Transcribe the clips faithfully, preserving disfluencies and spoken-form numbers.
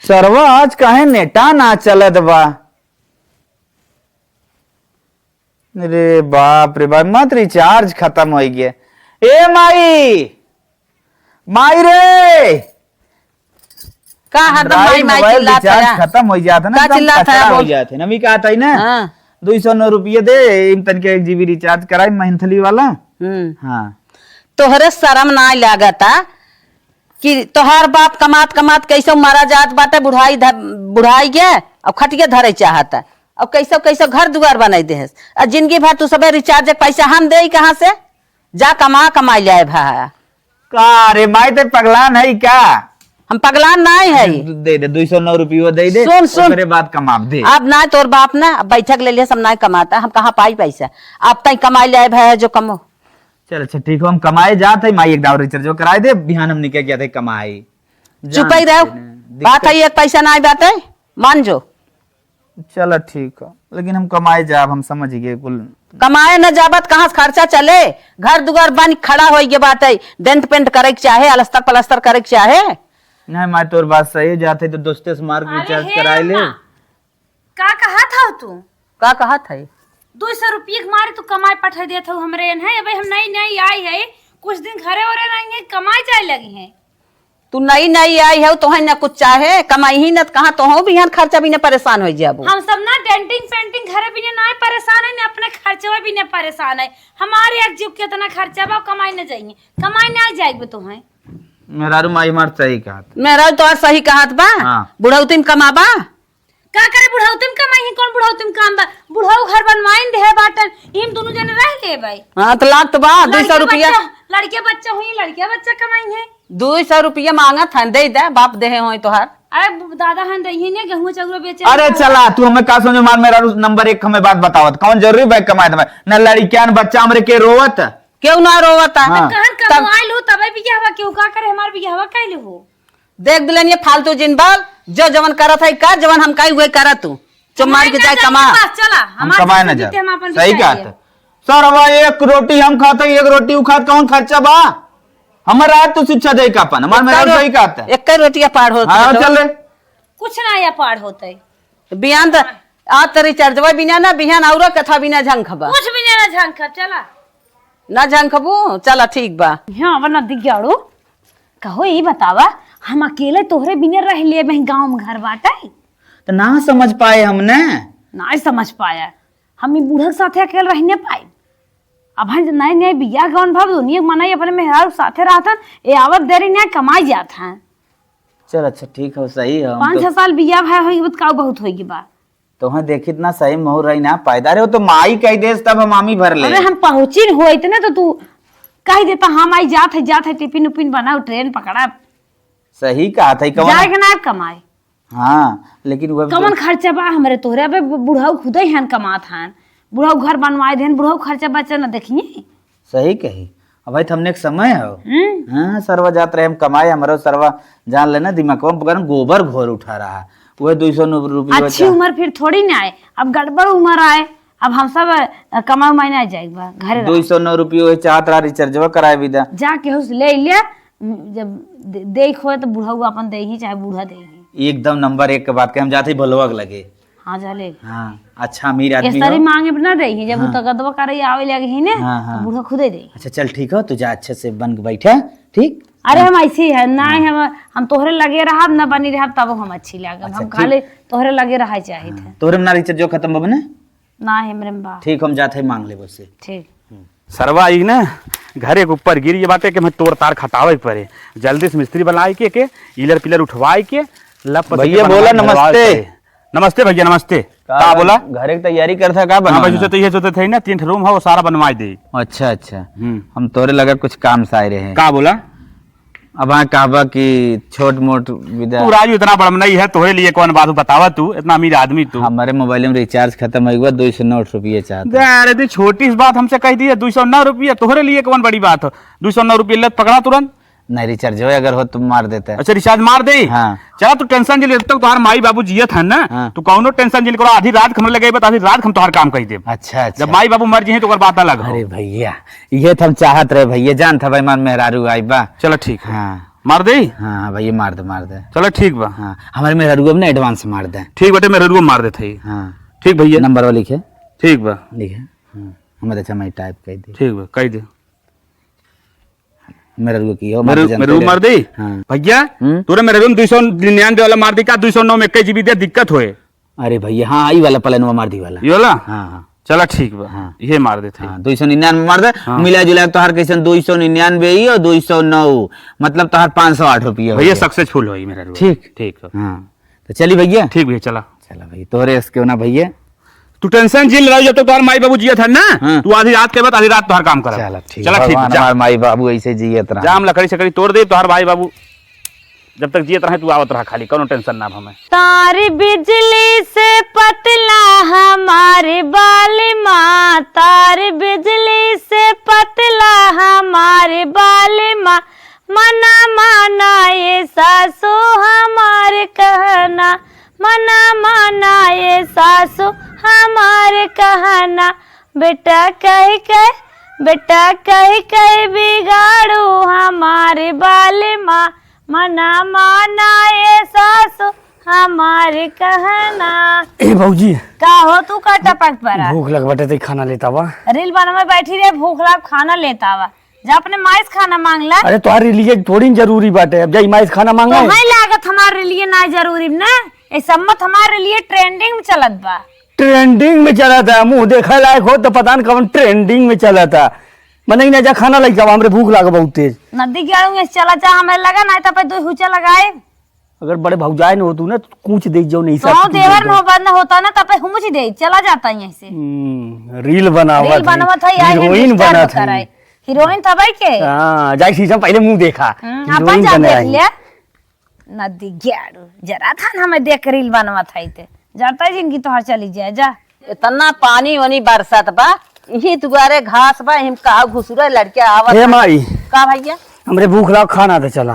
सरवा आज काहे नेटा ना चलत बा? अरे बाप रे बाप, मत recharge खतम होइ गया। ए माई, माई रे! का हरदम माई, माई चिल्लात है? खतम होइ जात है ना, का एकदम चिल्लात है, कचरा बोल। होइ जात है। नवी कहत है ना, हाँ। दुई सौ नौ रुपया दे, इम तनके एक GB recharge कराई monthly वाला। हम्म। हाँ। तोहरे शरम नाहीं लागता कि तोहार बाप कमात कमात कैसे मरा जात बाटे, बुढ़ाई ध-, बुढ़ाई के, अब खटिया धरे चाहता, अब कैसे कैसे घर दुआर बनाई देहस, अब जिंदगी भर तू सबे recharge के पैसा हम देई कहाँ से? जा कमा, कमाई ल्याए भा। का रे माई, ते पगलान है का? हम पगलान नाहीं है। दे दे, दुई सौ नौ रुपयो दे दे, सुन, सुन। ओकरे बाद कमाब दे। अब ना तोर बाप ना, अब बैठक ले लिया, सब ना कमाता, हम कहाँ पाई पैसा? अब तई कमाई ल्याए भा जो कमो। चल अच्छा ठीक हो, हम कमाए जात है, माई एक दाव recharge कराए दे, बिहान हम निकल गया थे कमाए। चुप ही रहो। बात है, एक पैसा ना बात है, मान जो। चला ठीक हो, लेकिन हम कमाए जाब, हम समझ गए कुल। कमाए न जाबत कहाँ से खर्चा चले? घर दुआर बन खड़ा होइ गए बाटे, डेंट पेंट करे के चाहे, अलस्तर पलस्तर करे के चाहे। नहीं माई, तोर बात सही हो जात है तो दोस्ते से मार के अरे recharge हे कराए ले। अम्मा, का कहत हव तू? का कहत है? दुई सौ रुपये के मारे तू कमाए पठा देत हव हमरे एन है, अबे हम नई नई आई है, कुछ दिन घरे ओरे रही है, कमाए जाए लगी है। तू नई नई आई हव, तोहे न कुछ चाहे, कमाई ही न त कहाँ तोहो बिहान खर्चा बिना परेशान होइ जाबू। हम सब ना डेंटिंग पेंटिंग घरे बिना ना परेशान है, ना अपने खर्चवा बिना परेशान है। हमारे एक जीव कितना खर्चा बा, कमाई न जाइए, कमाई ना जाइबे तोहे। मेहरारू माई हमार सही कहत। मेहरारू तोहार सही कहत बा। हाँ। बुढ़ौती में कमाबा। का करे बुढ़ौती में कमाई है, कौन बुढ़ौती में काम बा? बुढ़ऊ घर बनवाइन देहे बाटन, इम दुनू जने रह लेबे। हाँ, तो लाग तो बा, दुई सौ लड़के रुपया। बच्चा, लड़के बच्चा हुई, लड़के बच्चा कमाई है। दुई सौ रुपया मांगत हन, दे दे, बाप देहे होई तोहार। अरे ब-, दादा हन दही ने, गेहूं चौरा बेचे अरे वाला। चला, तू हमें का समझ मार, मेहरारू नंबर एक हमें बात बतावत, कौन जरूरी बा कमाए तुम्हें? न लड़कियान बच्चा हमरे के रोवत। केहू ना रोवत। हाँ। कहन तब कमाई लू, तबे बियाहवा केहू का करे, हमार बियाहवा कैले हो। देख दुल्हनिया, फालतू जिन बोल, जो जवन करत है कर, जवन हम कही उहे कर तू। चुप मार के कमाए ना जाए जा, कमा। बस चला, हम हमार कमाए ना जीते जा। हम अपन सही बिचार कहत। सर, अब एक रोटी हम खाते, एक रोटी उ खात, कौन खर्चा बा? हमर रात तू शिक्षा दे का अपन, हमार मेहरारू सही कहत। एक रोटी अपार होत हाँ, है तो। चल रे। कुछ ना अपार होत है। बिहान त आज तरी चर्चवा बिना ना, बिहान औरो कथा बिना झंखबा। कुछ बिना ना झंखब, चला। ना झंखबू, चला ठीक बा। हाँ, वरना दिग्याड़ो। कहो, ई बतावा, हम अकेले तोहरे बिना रह लेबे, गाँव में घर बाटे? त ना समझ पाए हमने। ना समझ पाया। हम ई बूढ़ा के साथे अकेले रह न पाई। अब हम नए नए बियाह गवन भव दुनिया के मनई अपने मेहरारू के साथे रहतन, ए आवत देरी ना कमाई जात हैं। चल अच्छा ठीक हो, सही है, हम पाँच तो छह साल बियाह भय होई, बताओ बहुत होई के बा। तोहे देखित ना सही महू रही ना, पैदा रहे हो तो माई कह देस तब हम आमी भर ले। अरे हम पहुँची न हो इतने तो तू कह देता, हम आई जात है, जात है, टिफिन उफिन बनाओ, ट्रेन पकड़ा। सही कहा था, कवन जाए के ना कमाए। हाँ, लेकिन वह कवन खर्चा बा हमरे तोहरे? अबे बु-, बुढ़ऊ खुदे हन कमात हन, बुढ़ऊ घर बनवाए देन, बुढ़ऊ खर्चा बर्चा न देखिए। सही कही। अब भाई, हमने एक समय हो। हम्म। हाँ, सरवा जात रहे, हम कमाए, हमरो सरवा जान लेना, दिमागवा में पकड़न गोबर घोर उठा रहा। वह दुई सौ रुपये अच्छी उम्र फिर थोड़ी ना आए, अब गड़बड़ उम्र आए, अब हम सब, अ, कमाए उमाए ना जाए बा, घरे रह। दुई सौ नौ रुपये वही चाहत रहा, रिचार्जवा कराए भी दा। जा केहू से ले ले, जब दे, देख होए तो बुढ़ऊ अपन दे ही, चाहे बूढ़ा दे ही। एकदम नंबर एक के बात कहे, हम जाते ही भलवा के लगे। हाँ, जा ले। हाँ, अच्छा अमीर आदमी एस तरी हो। मांगे पर ना दे ही, जब हाँ। उ तगदवा करे आवे लगे ही ने, हाँ, तो हाँ। बूढ़ा खुदे दे। अच्छा चल ठीक हो, तू जा अच्छे से बन के बैठे, ठीक? अरे हाँ। हम ऐसे ही है, ना हाँ। हम, हम तोहरे लगे रहब, ना बनी रहब, तब हम अच्छी लागब। अच्छा, हम ठीक। खाली तोहरे लगे रहे चाहिए हाँ। थे। तोहरे में ना रिचार्ज जो खत्म बा ने? ना है मेरे में बा। ठीक, हम जाते ही मांग लेबो से। ठीक। सरवा ई ना घरे के ऊपर गिर ये बाटे कि हमें तोड़ तार खटावे के पड़े। जल्दी से मिस्त्री बुलाए के, के ईलर पिलर उठवाए के लप से भैया के बोला बनवाए नमस्ते। पड़े। नमस्ते भैया, नमस्ते। का का बोला? घरे की तैयारी करता का हाँ भाई, बनाना? सोचे तो ये सोचे थे ना, तीन ठो रूम है, वो सारा बनवाए दे। अच्छा, अच्छा। हम्म। हम तोरे लगा कुछ काम से आए रहे। का बोला? अब हाँ कहबा कि छोट मोट विदा। तू राजू इतना बड़ मनई है, तोहरे लिए कौन बात हो, बतावा तू, इतना अमीर आदमी तू। हमारे मोबाइल में रिचार्ज खत्म हो गया, दो सौ नौ रुपये चाहता। अरे तू छोटी सी बात हमसे कह दी है, दो सौ नौ रुपये, तोहरे लिए कौन बड़ी बात हो? दो सौ नौ रुपये लत पकड़ा तुरंत। नहीं, रिचार्ज हो अगर हो तो मार देता है। अच्छा, रिचार्ज मार दे। हाँ। चला तू टेंशन जिन, जब तक तुम्हारे माई बाबू जियत है ना, हाँ। तू कौनो टेंशन जिन करो, आधी रात हमरे लगे बता, आधी रात हम तुम्हारा काम कह दे। अच्छा, अच्छा। जब माई बाबू मर जिए तो ओकर बात अलग हो। अरे भैया, ये तो हम चाहत रहे भैया, जान था भाई मान मेहरारू आई बा। चलो ठीक है। हाँ। मार दे? हाँ, हाँ भैया, मार दे, मार दे। चला, ठीक बा। हाँ, हमरे मेहरारू अब ना advance मार दे। ठीक बाटे, मेहरारू मार देत हई। हाँ। ठीक भैया। नंबर वाली लिखे। ठीक बा। लिखे। हाँ, हमारे अच्छा मैं type कर दे। ठीक बा, कह दे। मेहरारू की हो, मेहरारू, मार दे, मेहरारू जानते मार दे? हाँ। भैया, हम्म? तोरे मेहरारू में दुई सौ निन्यानवे वाला मार दे का, दुई सौ नौ में इक्कीस GB दे, दिक्कत होए। अरे भैया, हाँ, ई वाला plan में मार दी वाला। ये वाला? हाँ, हाँ। चला ठीक बा। हाँ। ये मार देत हई। हाँ, दुई सौ निन्यानवे मार दे। हाँ। मिला जुला के तोहार कैसन दुई सौ निन्यानवे ही और दुई सौ नौ, मतलब तोहार पाँच सौ आठ रुपया हो भैया, गया। Successful होई मेहरारू। ठीक। ठीक हो। हाँ, तो चली भैया। ठीक भैया, चला। चला भैया, तोहरे से क्यों ना भैया। तू tension जिन रही, जब तक तोहार माई बाबू जियत है ना, हाँ। तू आधी रात के बाद आधी रात तोहार काम करा। चला ठीक, चला ठीक, भगवान जा। हमार माई बाबू ऐसे जियत रहा। जाम लकड़ी सकड़ी तोड़ दे, तोहार माई बाबू जब तक जियत रहे, तू आवत रहा खाली, कौनो tension ना हमें। तार बिजली से पतला हमार बालिमा, तार बिजली से पतला हमार बालिमा, मना माना ये सासू हमार कहना, मना माना ये सासू हमार कहना, बेटा कह के, बेटा कह के बिगाड़ू हमार बालिमा, मना माना ये सासू हमार कहना। ए भौजी, का हो तू का टपक पड़ा? भूख लग बाटे, ते खाना लेता वा। रील बनवे बैठी रे, भूख लग, खाना लेता वा। जा अपने माई से खाना मांग ला। अरे तोहार रीलिये थोड़ी न जरूरी बाटे, अब जाई माई से खाना मांगे। तो है लागत हमार रीलिये ना जरूरी ना, ए सम्मत हमार रीलिये trending में चलत बा। Trending में चलत है, मुंह देखा लायक हो तो पता न कौन trending में चलत है। मने ही ना जा खाना लइका, हमरे भूख लाग बहुत तेज। नदी गड़ू में चला जा, हमें लगा ना तब दो हुचा लगाए। अगर बड़े भौजाई न हो तू ना तो कूच दे जो नहीं तो सब देवर नो बंद होता ना तब हुमुच दे, चला जाता यहीं से। हम्म, रील बनावत रील है, बनवत है, आई है हीरोइन बनत है। हीरोइन तबई के? हाँ, जाई सीजन पहले मुंह देखा। हम्म, हीरोइन अपन जा देख बनाई। ले। नदी ग्याड़ू, जरा था ना हमें देख के रील बनवत है ते। जाता है जिंदगी तोहर चली जाए, जा। इतना पानी वानी बरसत बा, यही दुआरे घास बा, हम कहा घुसुरे लड़के आवत हे हैं। माई। का भैया? हमरे भूख लाग, खाना दे चला।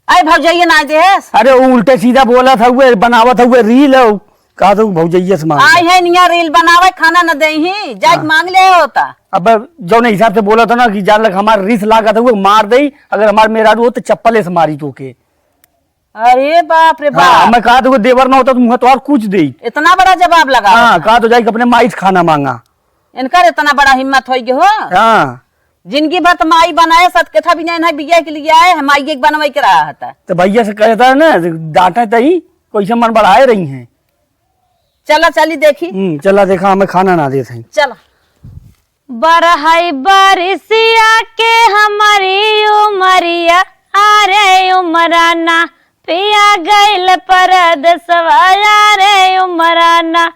अरे भौजाइया ना देस। अरे वो उल्टे सीधा बोलत हउए, बनावत हउए रील हउ। कहा तो भौजाइया से मांग ले। आई है निया रील बनावे, खाना न देही, जाके हाँ। मांग ले होता। अब जौने हिसाब से बोलत हो ना कि जान लग हमार रीस लागत हउए, मार देई, अगर हमार मेहरारू हो तो चप्पले से मारी तोके। अरे बाप रे हाँ, बाप। मैं कहा तो देवर ना होता तो मुँह तोहार कूच देई। इतना बड़ा जवाब लगा हाँ, रहा। कहा तो जाके अपने माई से खाना मांगा। इनकर इतना बड़ा हिम्मत होई गयो हो? हाँ। जिंदगी भर तो माई बनाए, सत कथा भी नहीं है, बिया के लिए आए, हम माई के बनवाई के रहा था। तो भैया से कहता है ना, डांटे तही, कैसे मन बढ़ाए रही हैं। चला, चली देखी। हम्म, चला देखा, हमें खाना ना देत हैं। चला। बरहई बरिसिया के हमरी उमरिया, अरे उमराना, पिया गइल परदेसवा, अरे उमराना।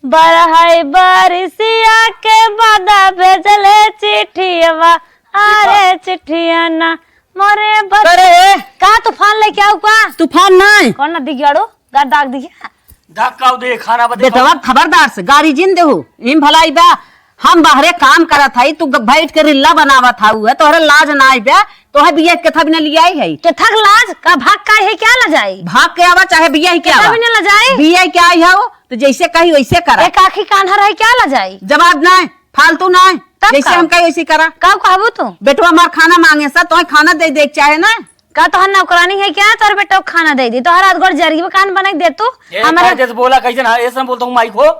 बरहई बरिसिया के बादा भेजले चिठियवा, अरे चिठियाना, मोरे बच-, अरे! का तूफान लेके आऊ का? तूफान नहीं। कौन नदी गड़ू? गा दाग दिया। दाग का दे, खाना बदे बेटवा, खाओ। खबरदार से गारी जिन देहु। इम भलाई बा, हम बाहरे काम करत हई, तू ग-, बैठ के रिल्ला बनावत हऊ है, तोहरे लाज ना आई बे, तोहे बिया के कथा भी न लियाई है। के थक लाज का भाग का है, क्या ला जाई? भाग के आवा, चाहे बिया ही के कथा आवा। भी न ला जाई। बिया ही के आई हऊ, तो जैसे कही वैसे करा। एक आँखी कान्हा रहे, क्या ला जाई? जवाब ना, फालतू ना, तब जैसे का? हम कही वैसे करा। का कहबू तू? बेटवा हमार खाना मांगे सा, तोहे खाना दे दे के चाहे ना। का तोहर नौकरानी है क्या? तोहर बेटा को खाना दे दी। तोहर हाथ गोड़ जरिए कान बना के दे तू। ए, हमारा का जैसे बोला, कैसे ना, ऐसे हम बोलता हूँ माई को।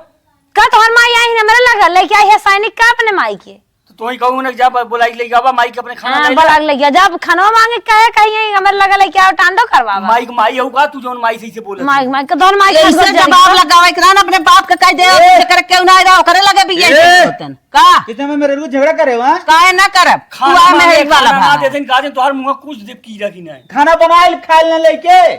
का तोहर माई आई हमरे लगा लेके आई है सैनिक का अपने माई के? तो तू ही कहू ना, जा ब-, बुलाई ले जावा माई के अपने खाना हाँ, ले ले। बुला के ले गया। जब खाना मांगे कहे कहीं हमरे लगा लेके आओ, टांडो करवावा। माई के माई होगा, तू जौन माई से इसे बोले। माई, माई के दोन माई ऐसे खान जवाब जरिए। लगावे के ना अपने बाप के कह दे, ए! जेकर केहू ना आएगा, ओकरे लगे भी ये ए! होतन। का? कितने में मेरे को झगड़ा करे वहाँ? काहे ना करब? खाना तू आ मांगे, मेहरी वाला खाना ना भाई। देते, गाजन तोहर मुंह कुछ दे की रखी नहीं। खाना बनाए खाए ना लेके।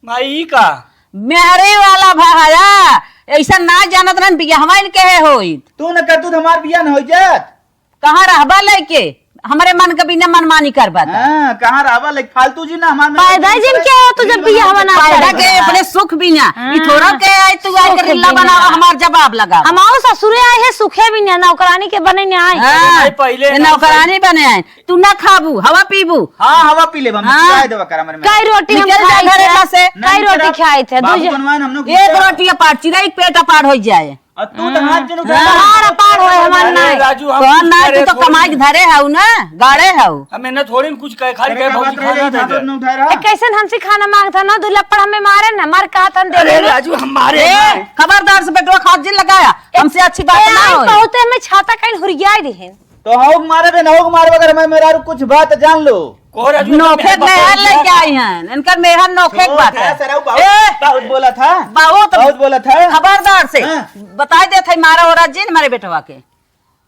माई, ई का? मेहरी वाला भाया, ऐसा ना जानत रहन, बियाहवा इनके है होइत। तू न करतू तो हमार बियाह न हो जात। कहाँ रहबा लेके? हमरे मन के बिना मनमानी करबा त। हाँ, कहाँ रहबा लेके? फालतू जी ना, हमार मन पैदा के जिन के हो, तू जब बियाहवा ना पैदा करबा। के अपने सुख बिना। हाँ। ई थोड़ा के आई, तू आके सुख रिल्ला बिना। बनावा, हमार जवाब लगा। हम आओ ससुरे आए हैं, सुखे बिना, नौकरानी के बने ना आए। हाँ, अरे भाई, पहले ये ना नौकरानी बने आए। तू ना खाबू, हवा पीबू। हाँ, हवा पी लेबा, हम हाँ। खिलाए देबा कर हमरे में। कई रोटी हम निकल जा खाई घरे थे? में से। कई नहीं रोटी निकलब। खाई थे? बाबू दुइ बनवान हम लोग एक निकलब। रोटी अपार, चिरई के पेट अपार हो जाए। और तू तो हाथ जन उठा रहा। हमारा पार होए, हमार अरे नाई। राजू, हम तोहर कुछ नाई, करे तू तो थोड़ी। कमाई के धरे हऊ ना, गाड़े हऊ। हम इन्हें थोड़ी न कुछ कहे, खाली अरे कहे का भौजी बात रहे, खाना दे हाथ दे। न उठा रहा। ए, कैसन हमसे खाना मांगता ना, दो लप्पड़ हमें मारे ना, मार का तन दे अरे दे। राजू, हम मारे ए, ना। खबरदार से बेटवा खात जिन लगाया, हमसे अच्छी बात ए, ना आई होई। बहुते हमें छाता कहीं हुरियाई दिहिन। तो हऊ के मारे बे, ना हऊ के मारे, अगर मैं मेहरारू कुछ बात जान लो। कोहरा जो नोखे मेहर बकरी लेके आई हैं, इनकर मेहर नोखे के बात है। सरऊ बहुत, ए! बहुत बोला था। बहुत, बहुत बोला था। खबरदार से। हाँ। बताई देत है, मारा हो रहा जिन मारे बेटवा के।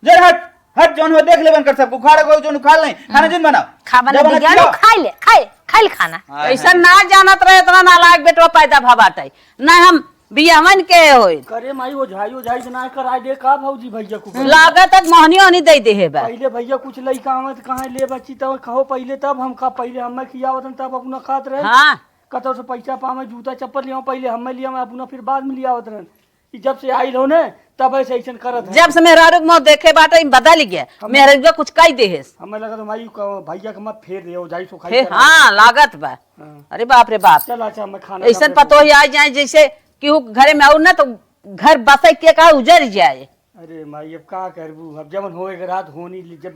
जर हट, हट, जौन हो देख लेबन कर सब, उखाड़ को जौन उखाड़ लें, खाना जिन बनाओ। खा बना जब बना दिया, खिलाओ। खा ले, खा ले, खा ले खाना। हाँ, ऐसा हाँ। ना जानत रहे, इतना नालायक बेटवा पैदा भा बाटे। ना हम बियाहवन के होई। करे माई, ओझाई, ओझाई से ना कराए दे का भौजी भैया को? लागत है मोहनी ओहनी दे दे है बा। पहिले भैया कुछ लइका आवे त कहाँ ले बच्ची तब कहो पहिले, तब हम खा, पहिले हमें खियावत रहन, तब अपना खात रहे। हाँ। कतौ से पैसा पावे, जूता चप्पल लियाओ, पहिले हमें लियाओ, अपना फिर बाद में लियावत रहन। ई जब से आइल हो ने, तब ऐसे ऐसन करत है। जब से मेहरारू के मुँह देखे बाटे, ई बदल गया। हम मेहरारू कुछ कह दे है। हमें लगा तो माई क-, भैया के मत फेर दे, ओझाई सो खाई हे, करे। हाँ, लागत बा। हाँ। अरे बाप रे बाप। चल अच्छा, मैं खाना ऐसन बनाते हैं। पतोही आ जाए जैसे कि वो घरे में आऊ ना तो घर बसे के का उजर जाए। अरे माई, अब का करबू, अब जवन होए के रात होनी, जब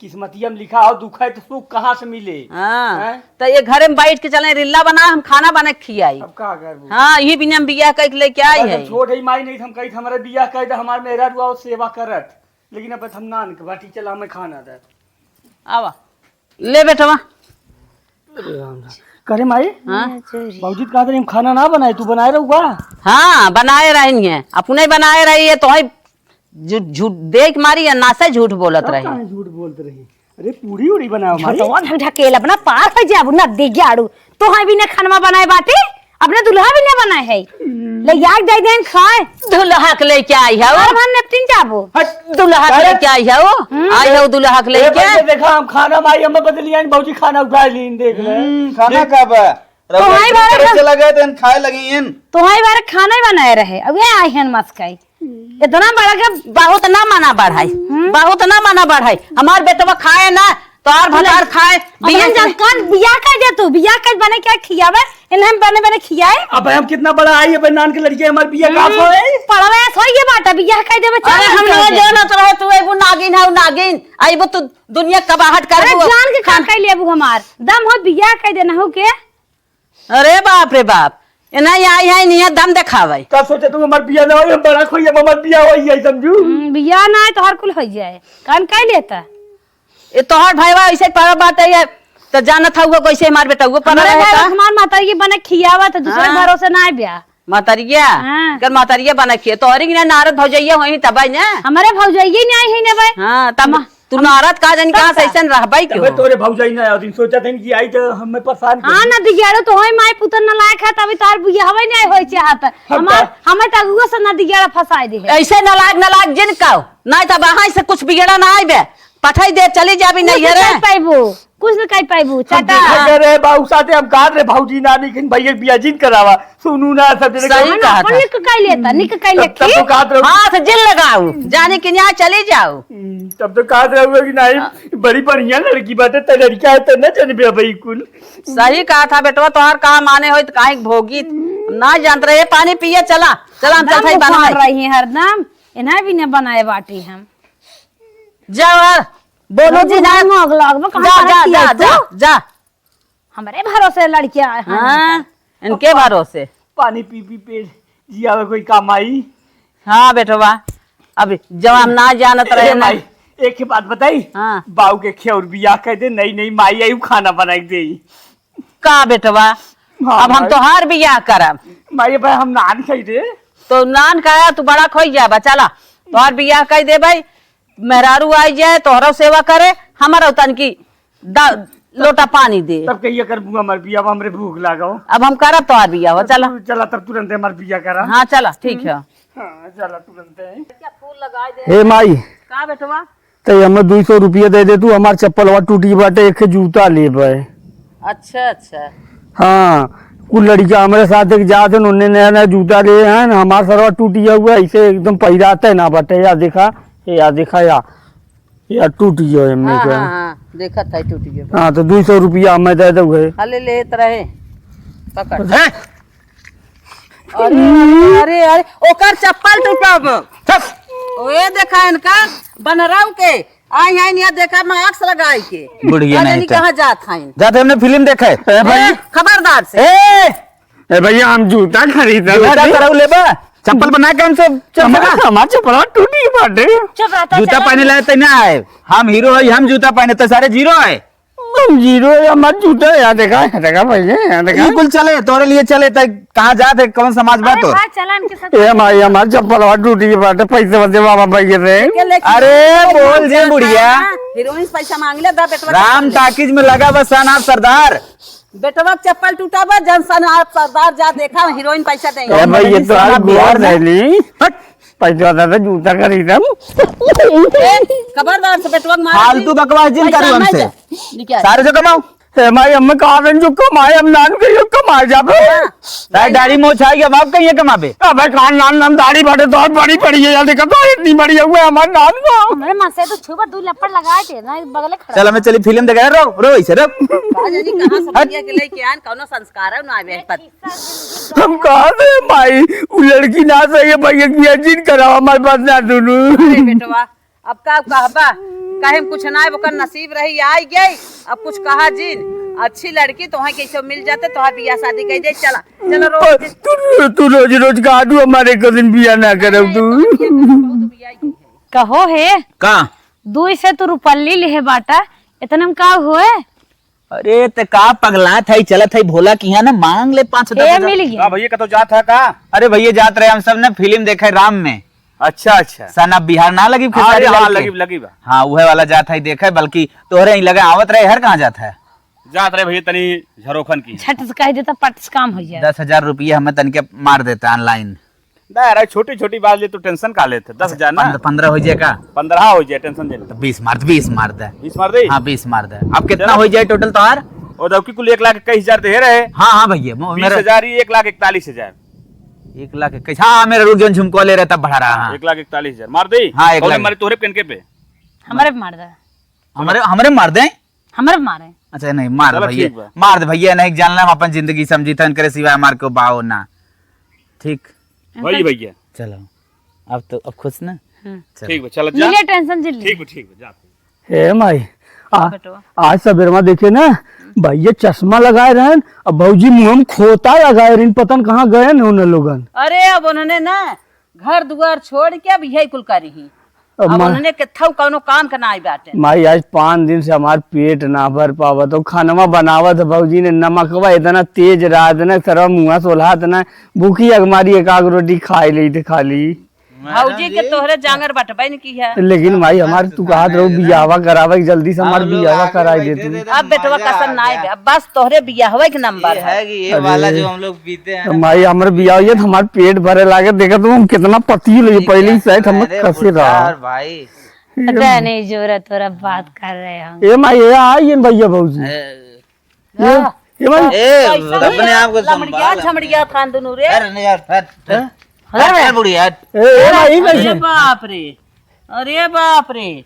किस्मतिया में लिखा हो दुख है तो सुख कहाँ से मिले? हाँ, हैं? तो ये घरे में बैठ के चले रिल्ला बना, हम खाना बना के खियाई। अब का करबू? हाँ, यही बिना हम बियाह कइके लेके आई अब है। हम छोट है माई, नहीं तो हम कही हमारे बियाह कह दे, हमारे मेहरारू और सेवा करत, लेकिन अब हम नान के बाटी चला, हमें खाना दे। आवा। ले बेटवा। करे माई, हाँ। बाबूजी त कहत रही, "हम खाना ना बनाए, तू बनाए रहू का?" हाँ, बनाए रहनी है, अपने बनाए रही है, तो है झूठ, झूठ देख मारी है, नासे झूठ बोलत तब रही। काहे झूठ बोलत रही? अरे पूरी उड़ी बनाओ माई। झटवा ढक ढकेल अपना पार हो जाबू ना, दे ग्याड़ू। तो है भी ना खानवा बनाए बाटे, अपने दुल्हा भी ना बनाए है। ले याद दे देन खाए। दुल्हा के लेके आई है वो। और हम निपटिन जाबो। हट। दुल्हा के अरे। लेके आई है वो। हम्म। आई है वो दुल्हा के ए, लेके। बच्चे देखा, हम खाना माई हमें बदली आई, भौजी खाना उठा लीन, देख ले। हम्म, खाना का बा? रउआ तो हमारे घर चला गए, तो खाए लगी हैं। तो हमारे बारे खाना ही बनाए रहे, अब ये आई हैं मस्काई। इतना बड़ा के बहुत ना मना बढ़ाई, हम्म। बहुत ना मना बढ़ाई। हमार बेटवा खाए ना, तोहार भतार खाए, अब बियाह हम से जान कौन बियाह कर दे तू, बियाह कर बने क्या खियावे, इन्हें हम बने बने खियाए। अब हम कितना बड़ा आई, अब नान के लड़के हमार बियाह का हम्म, होए? पढ़वे ऐसा ही ये बात है, बियाह कर देवे, अरे चार हम लड़के ना होते। जानत रहे तू अइबू नागिन है, नागिन, अइबू तू दुनिया कबाहट कर अरे दू। जान के का खान कर लेबू हमार, दम हो बियाह कर देना हो के। अरे बाप रे बाप, एना आई है, निया दम देखावे। का सोचे तू हमार बियाह ना होई, हम बड़ा खोई, अब हमार बियाह होई है, समझू? हम्म, बियाह ना है तो हर कुल हो जाए। कान काहे लेता? ये तोहर भाईवा ऐसे पड़ा बाटे ये, तो जानत हउआ कैसे हमार बेटा वो पड़ा हमारे रहे भाई का? हमार माता ये बने खियावा तो दूसरे हाँ। भरोसे ना आए ब्याह। मातरिया? हाँ। कर मातरिया बना खिया, तोहरी के ना नारद भौजैया होई तब आई ना। हमारे भौजैया नहीं आई है ना भाई। हाँ, तब हम तू नारद का जानी कहाँ से ऐसन रहबाई के तबे हो? तोरे भौजाई ना आवत, सोचत हन कि आई तो हमें परेशान कर हाँ, दी। ना दिग्याड़ो तो होई, माई पुतन नालायक है, तभी तोहर बियाहवे नहीं होई चाहत। हम हमार, तो हमें टगुआ से ना दिग्याड़ा फंसाई दे है। ऐसे नालायक, नालायक जिन का हो, नहीं तो वहाँ से कुछ बिगड़ा ना आइबे, पठाई दे, चली जाबी कुछ नहीं नहीं है रे। कर पाइबो, कुछ नहीं कर पाइबो, हम चाटा। देखा करे बाबू साथे हम कहा रे भौजी ना, लेकिन भैया बिया जिन करावा, सुनू ना सब जने सही कहा। कहा अपन था। निक कह लेता, निक कह तब, तब लेखी। तो कहा था। हाथ जिन लगाऊ, जाने के यहाँ चली जाऊ। हम्म, तब तो कहा था कि नहीं, हाँ। बड़ी बढ़िया लड़की बाटे, तो लड़का है तो ना जाने बे भाई कुल। सही कहा था बेटवा, तोहार कहा माने होई तो काहे के भोगी? ना जानत रहे, पानी पिए चला, चला हम हरदम चलत हई बुखार बनावे। रही है, हरदम, इन्हें भी न बनाए बाटी हम। जा यार, बोलो जी, हरदम मोग लगबो, कहाँ जा, पर जा, किया जा, तू? जा, जा। हमरे भरोसे लड़किया है हाँ, इनका। इनके भरोसे। पानी पी पी पेट जियावे कोई काम आई। हाँ बेटवा, अब जब हम ना जानत ए रहे ना। माई, एक ही बात बताई। हाँ। बाऊ के खेउर बियाह कर दे, नई नई माई आई, उ खाना बनाई दे। का बेटवा, हाँ, अब हम माई। तोहार बियाह करब। माई, भाई हम नान खाई दे। तो नान खाया, तू बड़ा खोई जाबा, चला। तोहार बियाह कर दे भाई, मेहरारू आई जाए, तोहरो सेवा करे, हमारा तनकी दा-, लोटा पानी दे। तब कहिए कर बुआ मर बिया, अब हमरे भूख लागो। अब हम करब तोहार बियाह, चला। तू चला, तब तुरंत हमार बिया करा। हाँ, चला, ठीक है। हाँ, चला तुरंत। हे माई, का बेटवा? तो हमें दुई सौ रुपया दे दे तू, हमार चप्पलवा टूटी बाटे, एक जूता लेबे। अच्छा, अच्छा। हाँ, कुल लड़िका हमरे साथ एक जात हैं, उन्हें नया नया जूता ले हैं, हमार सरवा टूटी हुआ, ऐसे एकदम पहिराते ना बाटे। या देखा, या देखा, या, या टूटी है एमे हाँ, के। हाँ, हाँ, देखत है टूटी है। हाँ, तो दुई सौ रुपया हमें दे दो है। हाँ, ले लेत रहे, पकड़। हैं? अरे, अरे, अरे, ओकर चप्पल टूटब। चुप। ओए देखा इनका बनराव के, आई, आई, यहाँ देखा मास्क लगाई के। बुढ़िया का नहीं जानी तो। कहाँ जात हईन। जात हमने फिल्म देखे। ए भाई। ए, खबरदार से। ए! ए भैया, हम जूता खरीदत जूता हई। करऊ लेबा? चप्पल बना के हमसे चल हमार, सका? हमार चप्पलवा टूटी बाटे। चुप रह, तो जूता चला। पहने लाए तै ना आए। हम हीरो है, हम जूता पहने, तो सारे जीरो है। हम जीरो है, हमार जूता यहाँ देखा, यहाँ देखा भैया, यहाँ देखा। बिल्कुल चले, तोरे लिए चले, तै कहाँ जात है, कौन समाज बा अरे तो? भाई, चला इनके साथ। ए माई, हमार चप्पलवा टूटी बाटे, पैसे वैसे बाबा भैया रे। लेके, लेके, अरे, लेके, बोल दे लेके, बुढ़िया। हीरोइन से पैसा मांग ले, दा बेटवा राम चप्पल ले। टाकीज में लगा बस सना सरदार। बेटवा के चप्पल टूटा बा, जन सन आप सरदार जा देखा, हीरोइन पैसा देंगे। ए भाई, ये तो आज बिहार में। हट। पैसा दादा जूता खरीदम। ए, खबरदार से बेटवा के मार फालतू दी। बकवास जिन पैसा करू नहीं हमसे। दे। निकाल। सारे जो कमाओ। ए माई, हम कहा रहे जो कमाए, हम नान के यो कमाए जाबे। हाँ। सारे दाढ़ी मोछ आई, अब आप कहिए कमाबे। अबे खान नान नाम दाढ़ी बाटे तो और बड़ी बड़ी है, यार देखा तो इतनी बड़ी है, हमारे नान का। हमारे माँ से तो छुपा दो लपड़ लगा के ना बगले खड़ा। चल, हमें चली फिल्म देखे, रो, रो इसे, रो। का जानी कहाँ से हट। भैया के लेके आन, कौनो संस्कार है ना आवे पर। हम कहा थे माई, उ लड़की ना सही है, भैया की जिन कराओ हमारे पास ना दोनों। अरे बेटवा, अब का कहबा, कहे में कुछ ना है, ओकर नसीब रही आई गई। अब कुछ कहा जिन, अच्छी लड़की तोहे कैसे मिल जाते, तोहे बियाह शादी कह दे, चला, चलो रो। तू, तू रोज रोज कहा तू हमारे कदिन बियाह ना करब तू। कहो हे। का? दुई से तू रुपल्ली लिहे बाटा, इतने में का होए? अरे, ते का पगलात है, चलत है भोला की यहाँ ना, मांग ले पाँच ए, दस हजार। मिल गया। का भैया, कतो जात है का? अरे भैया, जात रहे हम सब ना फिल्म देखे राम में। अच्छा, अच्छा। सन अब बिहार ना लगी, खेसारी अरे, हाँ, लाल के। लगी, लगी बा। हाँ, उहे वाला जात है देखे, बल्कि तोहरे ही लगे आवत रहे, हर कहाँ जात है? जात रहे भैया, तनी झरोखन की। झट से कह देता, पट से काम हो जाए। दस हजार रुपये हमें तनिके मार देता online। ना यार, छोटी छोटी बात ले, तू tension का लेते? दस हजार ना? पन्द्रह, पन्द्रह हो जाए का? पन्द्रह हो जाए, tension ले। तो बीस मार दे, बीस मार दे। बीस मार दे? हाँ, बीस मार दे। अब कितना चलो। हो जाए total तोहार? और दौकी कुल एक लाख इक्कीस हजार दे रहे। हाँ, हाँ भैया, मो-, बीस हजार ही एक लाख इकतालीस हजार। एक लाख इक्कीस, हाँ, मेरा रुक जौन झुमको ले रहे तब बढ़ा रहा, हाँ। एक लाख इकतालीस हजार। मार दे? हाँ, एक और लाख। मारे तोहरे पेन के पे? हमारे पे मार दे। हमारे, हमारे मार दे? हमरे मारे। अच्छा, नहीं, मार दे चलो, भैया। ठीक बा। मार दे भैया, नहीं जानला हम अपन जिंदगी समझी था, इनकरे सिवाय हमार को बाओ ना। ठीक। वही भैया। चलो, अब तो, अब खुश ना? हम्म। चलो। ठीक बा, चलो, जा। मिले tension जिन ले। ठीक बा, ठीक बा, जा। हे माई, आ, बेटवा। आज सबेरवा देखे ना, भैया चश्मा लगाए रहन, अब भौजी मुँह में खोता लगाए रहन, पता न कहाँ गए न उन्हें लोगन। अरे, अब उन्होंने ना घर दुआर छोड़ के अब यही कुल करी ही। अब अब मा-, उन्होंने केथऊ कौनो काम के नाई बाटे। माई, आज पाँच दिन से हमार पेट ना भर पावत हो। खानवा बनावत है भौजी ने, नमकवा इतना तेज रहा, इतना सरवा मुँहा सोलहा, इतना भूखी अगमारी एक आग रोटी खाए लेई थे खाली। भौजी के तोहरे जांगर बटबे न की है। लेकिन माई, हमार तू कहत रहो बियाहवा करावे, जल्दी से हमार बियाहवा कराई दे तू। अब बेटवा कसम नाई बे, अब बस तोहरे बियाहवे के नंबर है। ये वाला जो हम लोग पीते हैं। माई, हमर बियाह होई त हमार पेट भरे लागे। देखत हूँ हम कितना पतली लगी, पहले ही सेट हम अरे कसे रहा। भाई। पता नहीं जोरा तोरा बात कर रहे हम। ए माई, ए आई इन भैया भौजी। ए, ए, ए भाई। ए, पैसा अपने आप को लमड़िया, संभाल। झमड़िया थान दुनू रे। अरे नहीं यार, हट, हट। हट यार बुढ़िया, हट। ए, ए भाई, अरे भाई। बाप रे, अरे बाप रे।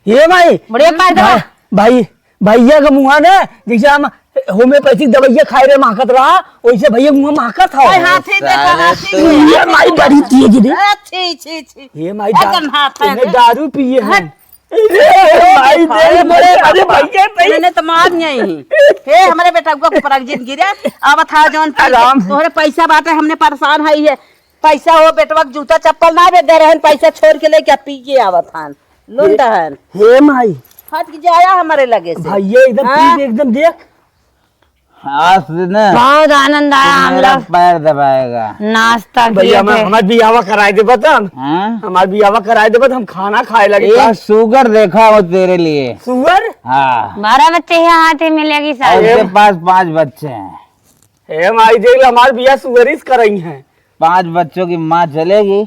ए भाई। बुढ़िया का भाई, भाई, भैया का मुँहा ना, जैसे हम होम्योपैथिक दवाइयाँ खाए रहे, महकत रहा, वैसे भैया मुँह महकत था। हाय, हाथी देखा, साले हाथी तू। देखा। ये माई बड़ी तेज रे। ए, छी, छी, छी। ये माई ए, दा-, गन्हाथन। इन्हें दारू पिए हैं। हट। ए, माई दे, बड़े, अरे भैया, भाई। मैंने तो मार नहीं। हे, हमारे बेटा को ऊपर जिन गिरे, अब था जौन आराम से। तोहरे पैसा बाटे, हमने परेशान है ये। पैसा हो, बेटवा के जूता चप्पल ना बे दे रहन, पैसा छोड़ के लेके पी के आवत हन। लुंड हन। हे माई। हट के जाया हमारे लगे से। भाई, ये एकदम हाँ? पी के एकदम देख। आज से ना बहुत आनंद आया तू हम मेरा लोग। पैर दबाएगा। नाश्ता किए भैया, मैं, थे। हमार बियाहवा कराए दे बता। हाँ? हमार बियाहवा कराए दे बता, हम खाना खाए लगे। एक सुअर देखा हो तेरे लिए। सुअर? हाँ। बारह बच्चे हैं, हाथी मिलेगी और सारी। उसके पास पांच बच्चे हैं। हे माई, देख ले, हमार बियाह सुअरिस करई हैं। पांच बच्चों की माँ चलेगी,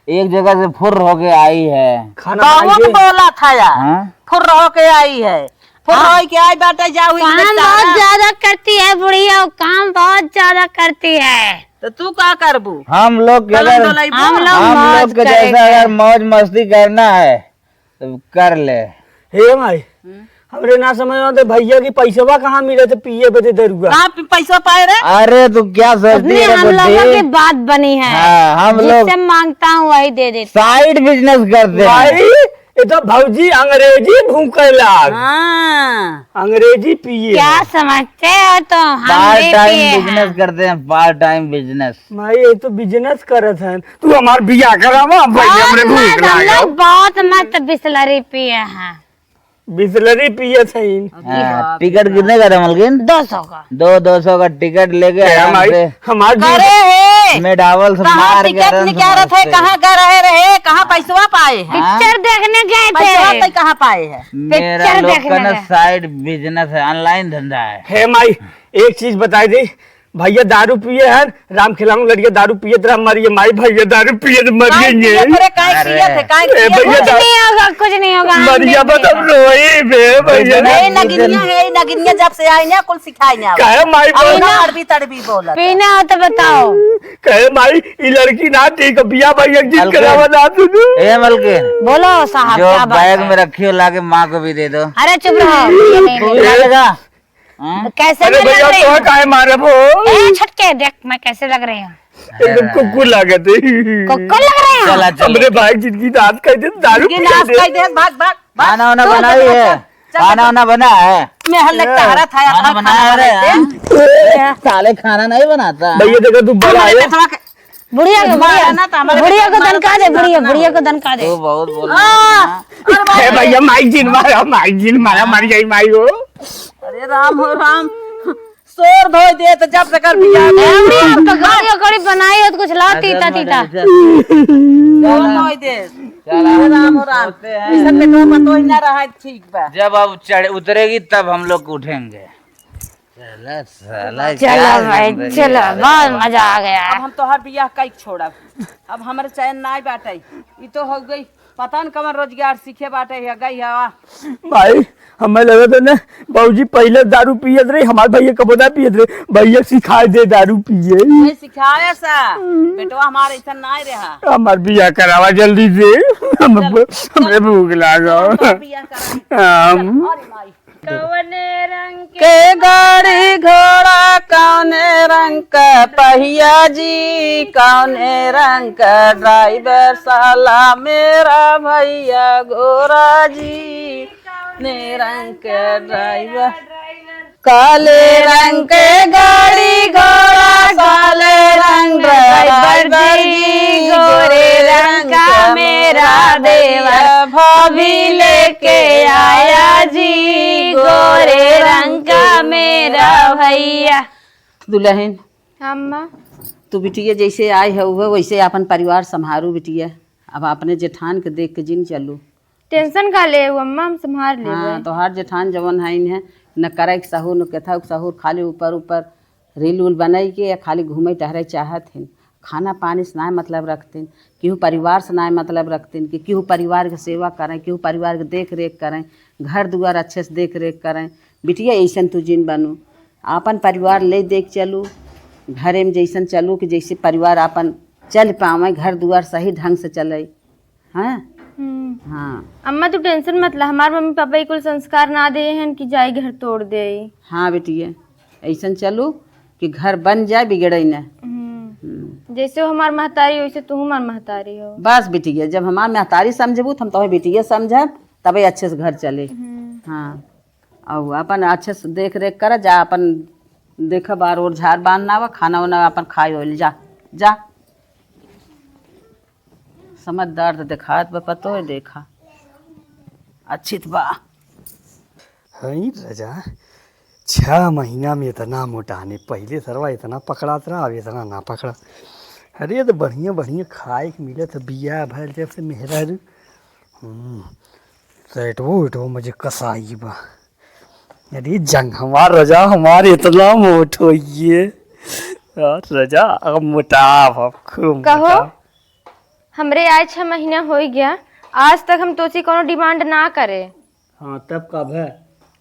एक जगह से फुर्र होके आई है। खाना बहुत बनाइए। बोला था यार। हाँ? फुर्र होके आई है। फुर्र हाँ। होके आई बाटे, जाओ काम बहुत ज्यादा करती है बुढ़िया, काम बहुत ज्यादा करती है। तो तू का करबू? हम लोग के पलंग अगर, डोलैबू? हम लोग हम मौज लोग के जैसा करेंगे। अगर मौज मस्ती करना है, तो कर ले। हे माई, हम्म। हमरे ना समझ में आते भैया की पैसवा कहाँ मिले थे पिए बदे दरुआ। कहाँ पे पैसा पाए रे? अरे तू क्या सोचती अपने है हम लोगों बुद्धि? की बात बनी है। हाँ, हम लोग जिससे मांगता हूँ वही दे देता। Side business करते हैं। भाई, ये तो भौजी अंग्रेजी भूखे लाग। हाँ। अंग्रेजी पिए क्या हैं। समझते हो तो हम पार्ट भी टाइम पिए हैं। बिजनेस करते हैं, पार्ट टाइम बिजनेस। भाई, ये तो बिजनेस करत हैं। तू हमार बियाह करावा, भाई, बहुत हमरे भूख मत, हम लाग। लोग बहुत मत बिसलरी पिए हैं। बिसलरी पियत हईन। हाँ, टिकट कितने का था, मलकिन? दो सौ का। दो, दो सौ का टिकट लेके ए, आराम हमारी, से हमार जी करे है। मेडावल से कहाँ मार के टिकट आराम से निकालत है, मार से। कहाँ का रहे रहे, कहाँ पैसवा पाए हैं? हाँ? पिक्चर देखने गए थे। पैसवा तो कहाँ पाए हैं? मेरा पिक्चर लोग देखने का ना गए। Side business है, online धंधा है। हे माई, एक चीज बताई दी, भैया दारू पिए हैं, राम खिलाऊं लड़िया दारू पिए तेरा मरिए माई, भैया दारू पिए तो मरिए काहे ये। पिए थे, काहे अरे। पिए थे, काहे ए पिए भैया थे? कुछ नहीं होगा, कुछ नहीं होगा, हम मरिया देख लेंगे। बतम रोई बे भैया। ए नगिनिया है, ए नगिनिया जब से आई ना कुल सिखाई ना। कहे माई अब बोल। ना अरबी तड़बी बोलत। पीना हो तो बताओ। कहे माई ई लड़की ना ठीक बिया भाई एक दिन अलगे। करावा ना तू। ए मलकिन। बोलो साहब, जो क्या बात बैग है? में रखी हो लाके माँ को भी दे दो। अरे चुप रहो, ये नहीं, तू नहीं। भी खा लेगा? हाँ? कैसे अरे मजाक भैया, कर रहे तो हो? काहे मारे वो? ए, छटके, देख, मैं कैसे लग रही हूँ? एकदम कुकुर लागत है। कुकुर लग रहे हैं? चला, चला। हमरे भाई जिनकी नाश कर दे, दारू जिनकी पी नाश के। कर दे, भाग, भाग, भाग। खाना वाना चल, बनाई चल, है? चल, चल, खाना चल। वाना बना है? मैं हल्ले ए। तहरा था, खाना खाना बनाया बनाए रे, थे। हाँ? साले खाना नहीं बनाता। भैया देखो, तू बड़ा हमारे है। पेटवा के बुढ़िया को, मारा बुढ़िया, ना तो हमारे बुढ़िया को पेटवा दनका दे, मारा बुढ़िया, ना। बुढ़िया को दनका दे। तू बहुत बोल आ, रहा है। अरे बाप ए रे। भैया, माई जिन मारा, माई जिन मारा, मर जाई माई हो। अरे राम हो राम, शोर धोई दे तो जब से कर बिया दे। ए, बुढ़िया, अब तो कड़ी, कड़ी बनाई हो तो कुछ ला, अच्छा, तीता, अच्छा, तीता। अच्छा। शोर धोई दे। चला। अरे राम हो राम, करते हैं। ऐसा पेटवा पतोही ना रहा है, ठीक बा। जब अब चढ़ उतरेगी तब हम लोग उठेंगे। चला साला, चला क्या भाई, जिंदगी चला, है। बहुत मजा आ गया। अब हम तोहार बियाह कई छोड़ब। अब हमरे चैन नाई बाटे। ई तो हो गई, पता न कवन रोजगार सीखे बाटे, या गई हवा। भाई, हमें लगा था ना, बाबूजी पहले दारू पियत रहे, हमारे भैया कबो ना पियत रहे, भैया सिखाए दे दारू पिए। मैं सिखाए सा, बेटवा हमारे ऐसा नाई रहा। हमार बियाह करावा जल्दी से, हम, चल, हमरे चल। भूख लागल। चल, बियाह करा। हम। चल, अरे माई। कवने रंग के के गाड़ी घोड़ा, कौने रंग का पहिया जी, कौने रंग का ड्राइवर, साला मेरा भैया गोरा जी, कौने रंग का ड्राइवर। काले रंग के गाड़ी घोड़ा, काले रंग ड्राइवर जी, गोरे रंग का मेरा देवर, भाभी लेके आया जी, गोरे रंग का मेरा भैया। दुल्हन, हाँ, अम्मा। तू बिटिया जैसे आई है, वैसे अपन परिवार संभारू बिटिया। अब अपने जेठान के देख के जिन चलू। टेंशन का ले, वो अम्मा हम संभाल लेबे। हाँ, तोहार जेठान जवन हइन है, न करे के सहूर, न केथा के सहूर, खाली ऊपर ऊपर रील उल बनाई के या खाली घूमे टहरे चाहत हिन। खाना पानी से नाय मतलब रखतिन, केहू परिवार से नाय मतलब रखतिन कि केहू परिवार के सेवा करें, केहू परिवार के देख रेख करें, घर दुआर अच्छे से देख रेख करें। बिटिया, ऐसन तू जिन बनू, आपन परिवार ले देख चलू, घरे में जैसन चलू कि जैसे परिवार आपन चल पावे, घर दुआर सही ढंग से चले। हैं? हम्म। हाँ। अम्मा, तू टेंशन मत ला, हमार मम्मी पापा ई कुल संस्कार ना दे हन कि जाई घर तोड़ दे। हाँ बिटिया, ऐसन चलू कि घर बन जाए, बिगड़े न। हम्म। हम्म। जैसे वो हमार महतारी, वैसे तू हमार महतारी हो। बस बिटिया, जब हमार महतारी समझबू, तो हम तोहे बिटिया समझब, तबे अच्छे से घर चले। हम्म। हाँ, और अपन अच्छे से देख रेख कर जा, अपन देख बार और झाड़ बांध ना, खाना वाना अपन खाए होइल जा, जा। समझदार तो देखात बा, पतो है, देखा। अच्छी त बा। हई रजा, छह महीना में इतना मोटाने, पहिले सरवा इतना पकड़ात रहा, अब इतना ना पकड़ा। अरे, तो बढ़िया, बढ़िया खाए के मिलत है, बियाह भइल जब से मेहरारू। हम्म, सेटवो उठवो मुझे कसाई बा। अरे, जंग हमार रजा, हमार इतना मोट होइए। यार, रजा, अब मोटाब, अब खूब कहो। मोटाब। हमरे आए छह महीना होइ गया, आज तक हम तोसी कौनो डिमांड ना करे। हाँ, तब कब है?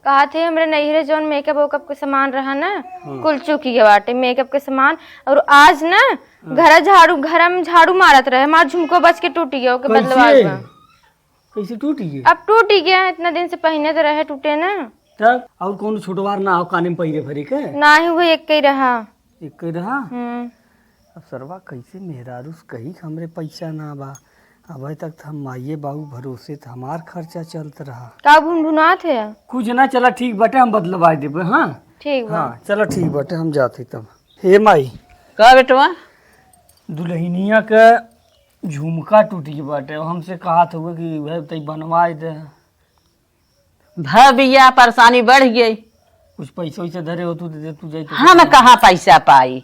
कहा थे हमरे नैहरे जौन मेकअप वेकअप के सामान रहा ना, हाँ। कुल चुकी गए बाटे मेकअप के सामान। और आज ना हाँ। घर झाड़ू, घर में झाड़ू मारत रहे, हमार झुमको बच के टूट गया, ओके कैसे? बदलवा हुआ। कैसे टूट गए? अब टूट ही गया, इतना दिन से पहिने तो रहे, टूटे ना। तब और कौनो छोटवार ना हो काने में पहिरे भरे के? ना ही, वो एक ही रहा। एक ही रहा? हम्म। अब सरवा कैसे मेहरारू से कही कि हमरे पैसा ना बा? अबे तक तो हम माइये बाबू भरोसे तो हमार खर्चा चलत रहा। का भुनभुनात है? कुछ ना, चला ठीक बाटे, हम बदलवाए देबे। हाँ ठीक बा। हाँ चला ठीक बाटे, हम जाते तब। हे माई। का बेटवा? दुल्हनिया के झुमका टूट गई बाटे, हमसे कहा था कि वह तई बनवाए दे। भ बिया परेशानी बढ़ गई। कुछ पैसा वैसा धरे हो तू, दे दे, तू जाई तो हम कहाँ पैसा पाई?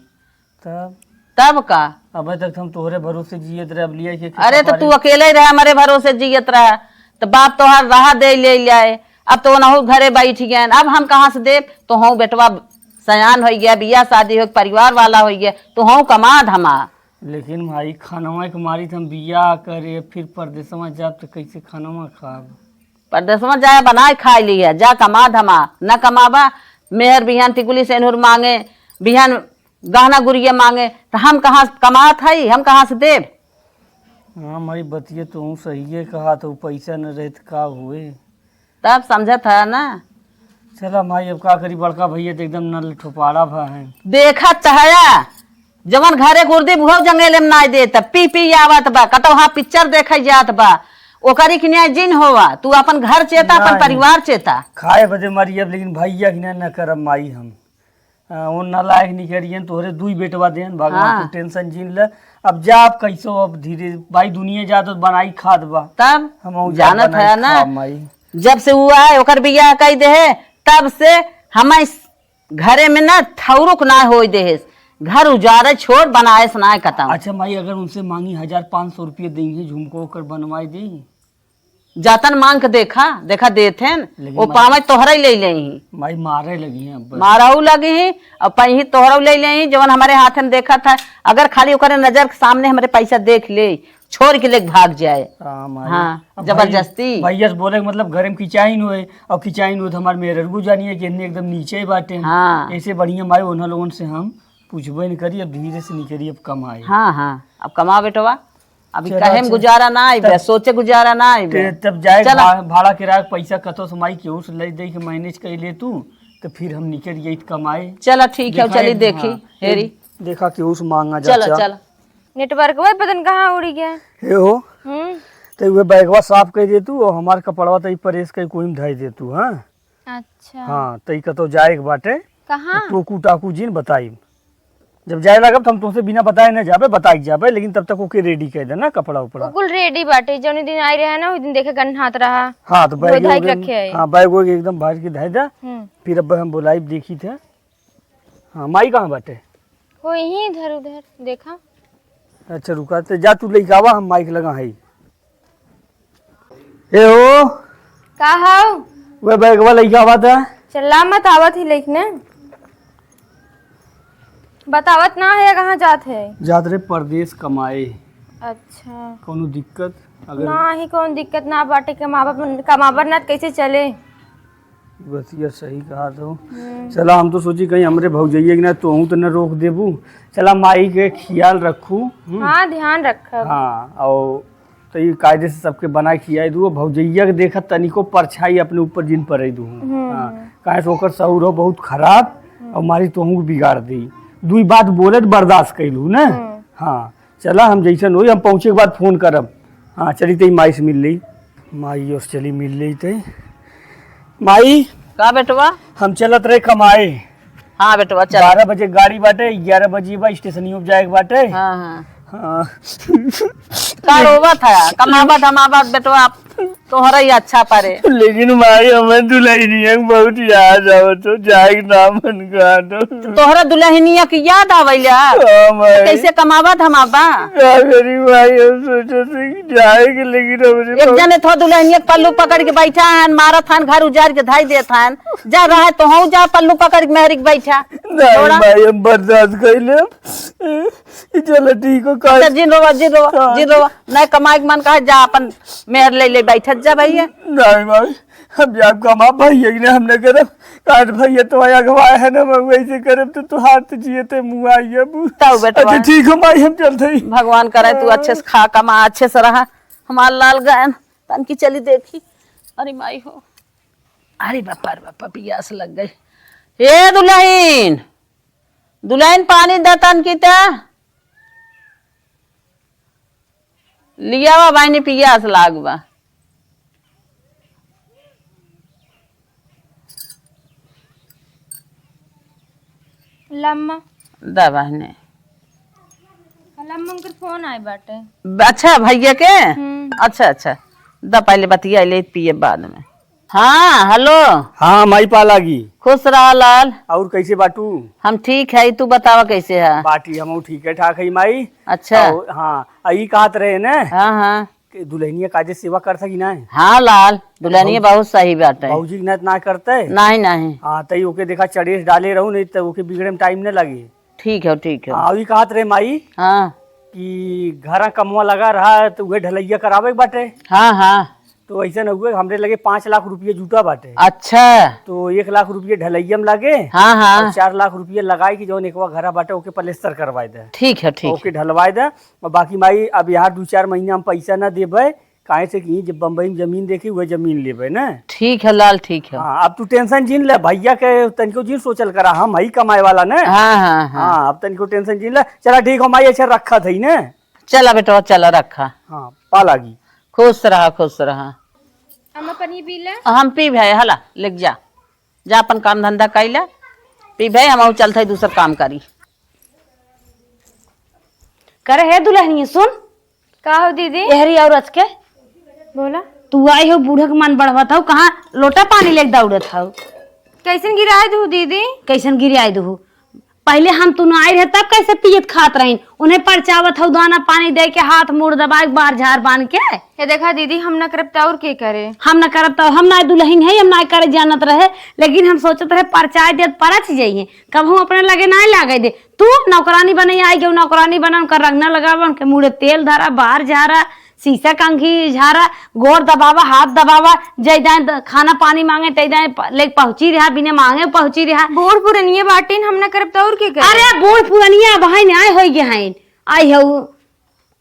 तब? तब का? अबे तक हम तोहरे भरोसे जियत रहे, अब लिया के अरे तो तू अकेले ही रहे, हमारे भरोसे जियत रहा, तो बाप तोहार रहा दे ले जाए, अब तो ओनहु घरे बैठ गए, अब हम कहाँ से देब? तो हूँ बेटवा सयान हो गया, बिया शादी हो, परिवार वाला हो गया, तो हूँ कमा धमा। लेकिन माई, खानवा के मारी तो हम बिया करे, फिर परदेसवा जाब तो कैसे खानवा खाब? परदेसवा जाए बनाए खाए लिया, जा कमा धमा, न कमाबा, मेहर बिहान टिकुली सेनुर मांगे, बिहान गहना गुरिया मांगे, तो हम कहाँ से कमात हई, हम कहाँ से देब? हाँ माई, बतिया तो हूँ सही है, कहा तो पैसा न रहे तो का हुए? तब समझत है ना। चला माई, अब का करी, बड़का भैया तो एकदम नल ठोपाड़ा भा है। देखत तो है, जवन घरे गुर्दी बुढ़ऊ जंगेले में नाई देत, पी पी आवत बा, कतौ हाँ पिक्चर देखे जात बा, ओकरी के न्याय जिन होवा, तू अपन घर चेता, अपन नाई। परिवार चेता। खाए बदे मरी अब, लेकिन भैया के ना, ना करब माई हम। आ, वो नालायक निकरियन, तोहरे दुई बेटवा देन, भगवान हाँ। तू टेंशन जिन ले। अब जा, अब कैसो, अब धीरे, भाई दुनिया जा तो बनाई खात बा। तब हम जानत है ना, माई। जब से वो आए, ओकर बियाह कई दे, तब से हमें घरे में ना ठौरुक ना होई देहेस, घर उजारे छोड़, बनाएस ना कतम। अच्छा माई, अगर उनसे मांगी हजार पाँच सौ रुपये देंगे, झुमको ओकर बनवाए दे। जातन मांग के देखा, देखा देथेन, लेकिन वो माई पावे तोहरा ही ले लेही। माई मारे लगी हैं अब। मारहु लगी ही, अब पही तोहरा ले लेही, जवन हमारे हाथ में देखत है। अगर खाली ओकरे नजर के सामने हमारे पैसा देख ले, छोड़ के लेके भाग जाए। हाँ, माई। हाँ, अब जबरदस्ती। भाई, भैया से बोले के मतलब घरे में किचाइन होए, और किचाइन होए तो हमारे मेहररुओ जानिए कि इन्ने एकदम नीचे ही बाटे। हाँ। ऐसे बढ़िया माई, उन्हें लोगन से हम पूछबे न करी, अब धीरे से निकरी, अब कमाए। हाँ, हाँ, अब कमा बेटवा, अभी चला, कहे में चल। गुजारा ना आई बे, तब सोचे गुजारा ना आई बे। ते-, तब जाए चला। भा-, भाड़ा किराया के पैसा कतो से माई केहू से ले दे के मैनेज कर ले तू, तो फिर हम निकल गई कमाए। चला ठीक है, देखा चली एक, देखी, हाँ, हेरी। एक देखा केहू से मांगा जा, चला, चल। चला। नेटवर्क वही पता न कहाँ उड़ी गया। हे हो, हम्म। तो वे बैगवा साफ कर दे तू और हमार कपड़वा तो ई प्रेस कर कोई में धई दे तू, हाँ? अच्छा। हाँ, तो ई कतो जाए के बाटे। कहाँ? टोकू टाकू जिन बताई। जब जाए लागब तो हम तुमसे बिना बताए न जाबे, बताई जाबे, लेकिन तब तक ओके रेडी कर देना कपड़ा उपड़ा। कुल रेडी बाटे, जौनी दिन आई रहे ना, उस दिन देखे गन्हात रहा। हाँ, तो बैग धोई धाई के ओगे-, रखे है। हाँ, बैग ओगे एकदम भर के धर दे। हम्म। फिर अब हम बुलाई देखी थे। हाँ, माई कहाँ बाटे? हो यहीं इधर उधर देखा। अच्छा रुका, तो जा तू लेके आवा, हम माइक लगा है। ए हो। का हौ? वे बैगवा लइका आवत है। चला मत, आवत ही लेकिन। बतावत ना है कहाँ जात है? जात रहे परदेस कमाए। अच्छा। कौनो दिक्कत? अगर ना ही कौन दिक्कत ना बाटे, कमाबा, कमाबा ना त कैसे चले? बतिया सही कहा तो। हम्म। चला हम तो सोची कहीं हमरे भौजैया के ना तोहू तो न रोक देबू। चला माई के खियाल रखू। हम्म। हाँ, ध्यान रखब। हाँ, और तो ये कायदे से सबके बनाए खियाई दू, भौजैया के देखत तनिको परछाई अपने ऊपर जिन पड़े दू। हम्म। हाँ, काहे से ओकर सहुर हो बहुत खराब, हम्म। और मारी तोहू के बिगाड़ दी। दुई बात बोले तो बर्दाश्त कैलू ना। हम्म। हाँ, चला हम जैसन होई, हम पहुँचे के बाद फोन करब। हाँ, चली तई माई से मिल ली। माई ओस चली मिल ली तई। माई। का बेटवा? हम चलत रहे कमाए। हाँ बेटवा, चल। बारह बजे गाड़ी बाटे, ग्यारह बजे बा, स्टेशनियों पे जाए के बाटे। हाँ, हाँ। हाँ। का रोवत है? कमाबा धमाबा बेटवा, आप तोहरा ही अच्छा परे। लेकिन माई, हमें दुल्हनिया के बहुत याद आवत हो, जाए के नाम मन का तो। तोहरा दुल्हनिया के याद आवैला? हाँ माई। तो कैसे कमाबा धमाबा? का करी माई, हम सोचत रही कि जाए के, लेकिन हमरे एक पास जने थो दुल्हनिया के पल्लू पकड़ के बैठा हन, मारत हन, घर उजाड़ के धाई देत हन। जा रहा है तो हूँ जा पल्लू पकड़ के मेहरी के बैठा। नहीं थोड़ा। माई, हम बर्दाश्त कर लेब। ई चलो ठीक हो, अच्छा, काट। जिन रोवा, जिन रोवा, हाँ। जिन रोवा। नहीं कमाए के मन कहा, जा अपन मेहर ले ले, बैठत जा भैया। नहीं भाई, हम जाब कमा भैया के, हमने करब। काट भैया तो अगवा है ना, मैं वैसे करब तो तोहार तो जियते मुँह आई अब। तब बेटवा। अच्छा, ठीक हो माई, हम चलते ही। भगवान करे तू अच्छे से खा, कमा, अच्छे से रहा। हमार लाल गयन। तनकी चली देखी। अरे माई हो, अरे बापा रे बापा, पियास लग गई। ए दुलहिन, दुलहिन, पानी द तनकी त। लियावा बहिनी, पियास लाग बा। लम्मा। द बहिनी। लम्मा, उनकर फोन आए बाटे। अच्छा, भैया के? हम्म। अच्छा, अच्छा। द पहले बतिया ले, पिए बाद में। हाँ, हेलो। हाँ, माई पालागी। खुश रहा लाल। और कैसे बाटू? हम ठीक है, तू बतावा कैसे है? बाटी हमहू ठीक है, ठाक है माई। अच्छा। और, हाँ, आ, ई कहत रहे न हाँ, हाँ। कि दुल्हनिया काजे सेवा कर सकी ना? हाँ लाल, दुलहनिया बहुत सही बात है। भौजी के ना, ना करते? नहीं, नहीं। हाँ, तई ओके देखा चढ़ेस डाले रहू, नहीं तो ओके बिगड़े में टाइम न लगे। ठीक है, ठीक है। हाँ, अभी कहत रहे माई हाँ। कि घरा कमवा लगा रहा है, तो उहे ढलैया करावे के बाटे। हाँ, हाँ। तो ऐसे न हुए, हमरे लगे पाँच लाख रुपये जुटा बाटे। अच्छा। तो एक लाख रुपये ढलैया में लागे। हाँ, हाँ। और चार लाख रुपये लगाए कि जौन एकवा घरा बाटे, ओके पलेस्तर करवाए दे। ठीक है, ठीक ओके है। ढलवाए दे। और बाकी माई, अब यार दो चार महीना हम पैसा ना देबे, काहे से कि जब बम्बई में जमीन देखी, वह जमीन लेबे ना। ठीक है लाल, ठीक है। हाँ, अब तू टेंशन जिन ले, भैया के तनिको जिन सोचल करा, हम हई कमाए वाला ना। हाँ, हाँ, हाँ। हाँ, अब तनिको टेंशन जिन ले। चला ठीक हो माई, अच्छा रखा थई ना। चला बेटवा, चला रखा। हाँ, पालागी। खुश रहा, खुश रहा। अम्मा, पानी पी ले। हम पी भाई, हला, लेके जा। जा अपन काम धंधा कइला, पी भाई, हम चलत है दूसर काम करी। करे हे दुलहनिया, सुन। का हो दीदी? एहरी औरत के। बोला। तू आई हो, बूढ़ा के मन बढ़वत हो, कहाँ लोटा पानी लेके दौड़त हो? कैसन गिराए दू दीदी? कैसन गिराए दू? पहिले हम तू ना आई रहे, तब कैसे पियत खात रहीन? उन्हें परचावत हऊ, दाना पानी दे के, हाथ मुड़ दबाए, बार झार बांध के। ये देखा दीदी, हम ना करब त और के करे? हम ना करब त, हम ना दुलहिन है, हम ना करे जानत रहे, लेकिन हम सोचत रहे परचाए देत परच जइहे, कबहू अपने लगे ना लागे दे। तू नौकरानी बने आई गयो, नौकरानी बना, उनका रंग ना लगावा, उनके मुड़े तेल धरा, बार झारा, शीशा कंघी झारा, गोर दबावा, हाथ दबावा, जय दाएं द-, खाना पानी मांगे, तय दाएं प-, लेके पहुंची रहा, बिना मांगे पहुंची रहा। बूढ़ पुरनिया बाटिन, हम ना करब त और के करे? अरे बूढ़ पुरनिया अब है, न्याय होई गए हैं। आई हऊ,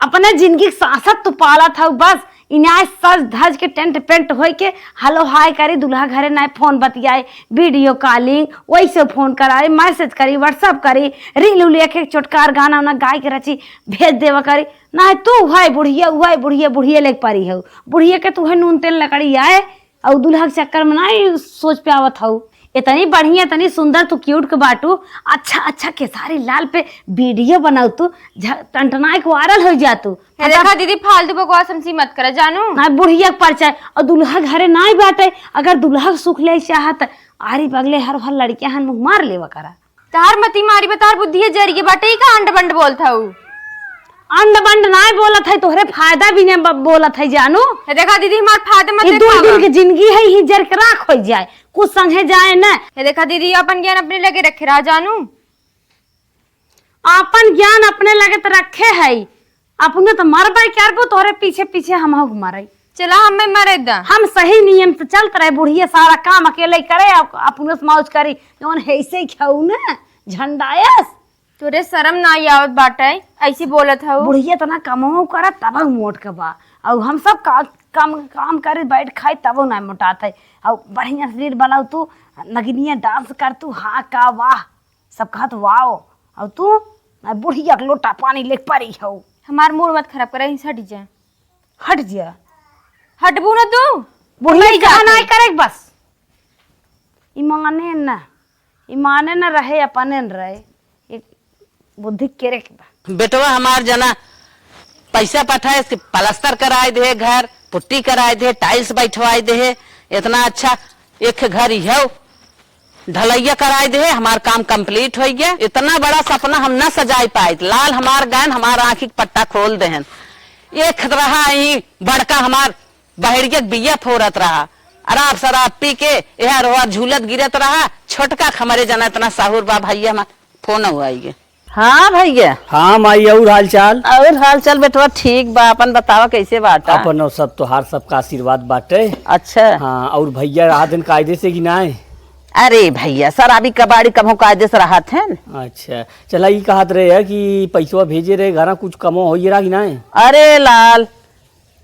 अपने जिंदगी के सांसत तू पालत हऊ, बस इन्याय सज धज के टेंट पेंट होई के हलो हाय करी, दुल्हा घरे नाय, फोन बतियाए, वीडियो कॉलिंग, वैसे फोन कराए, मैसेज करी, WhatsApp करी, रील उल एक एक चोटकार गाना उना गाय के रची भेज देवा करी। ना तू उहै बुढ़िया, उहै बुढ़िया, बुढ़िया लेके परी हऊ। बुढ़िया के तू है नून तेल लकड़ी आए, और दुल्हा के चक्कर में ना ही सोच पे आवत हऊ। इतनी बढ़िया, इतनी सुंदर तू क्यूट के बाटू, अच्छा, अच्छा खेसारी लाल पे वीडियो बनाऊ तू, झ-, टनटनाए के वायरल हो जा तू। हे देखा दीदी, फालतू बकवास हमसे मत करा जानू। ना बुढ़िया के परिचय, और दुल्हा घरे ना ही बाटे, अगर दुल्हा के सुख ले चाहत, आरी बगले हर हर लड़कियां हन मुंह मार लेवा करा। तहार मती मारी बा, तहार बुद्धिया जरिए बाटे, ई का अंड बंड बोलत हऊ? अंड बंड नाय बोलत है, तोहरे फायदा भी ने ब-, बोलत है जानू। हे देखा दीदी, हमार फायदा मत ई दू देखावा। दिन के जिंदगी है, ही जर के राख हो जाए, कुछ संगे जाए न। हे देखा दीदी, अपन ज्ञान अपने लगे रखे रहा जानू। अपन ज्ञान अपने लगे त रखे है, अपने तो मरबे करबो, तोहरे पीछे पीछे हम हो मरई। चला, हमें मरे दा। हम सही नियम से चलत रहे, बुढ़िया सारा काम अकेले करे, अप-, अपने से मौज करी, जौन है ऐसे ही खाऊ ना, झंडायस। तोरे शरम ना आवत बाटे, ऐसे बोलत हऊ। बुढ़िया इतना कमो करत, तब मोट के बा, और हम सब का, काम, काम करे, बैठ खाई, तबो ना मोटात है, और बढ़िया से रील बनाऊ तू, नगिनिया डांस कर तू, हाँ का वाह, सब कहत वाओ, और तू ना बुढ़िया के लोटा पानी लेके परी हऊ। हमार मूड मत खराब करे, यहीं से हट जा। हट जा। हटबू ना तू? बुढ़िया नहीं कहा जाती। नहीं करे बस। ई माने ना, ई माने ना रहे, अपने न रहे। एक बुद्धि केरे के बा। बेटवा हमार जना पैसा पठाए, इसके प्लास्टर कराए दे, घर पुट्टी कराए दे, टाइल्स बैठवाए दे, इतना अच्छा एक घर इहो ढलैया कराए दे, हमार काम कंप्लीट हो गया। इतना बड़ा सपना हम न सजाए पाए। लाल हमार गैन हमार आँखी के पट्टा खोल देहन। एक रहा ही बड़का हमार बहरिया के बिया फोरत रहा, अराब शराब पी के एहर ओहर झूलत गिरत रहा। छोटका के हमरे जना इतना साहुर बा भैया, हमार फोन हुआ आइगे। हाँ भैया। हाँ माई, और हाल चाल? और हाल चाल बेटवा ठीक बा, अपन बतावा कैसे बाटा? अपन और सब तोहार सबका आशीर्वाद बाटे। अच्छा। हाँ, और भैया रहा दिन कायदे से कि नाय? अरे भैया, शराबी कबाड़ी कभो कायदे से रहत हैं। अच्छा, चला ई कहत रहे है कि पैसवा भेजे रहे घरा, कुछ कमो होइए रहा कि नाय? अरे लाल,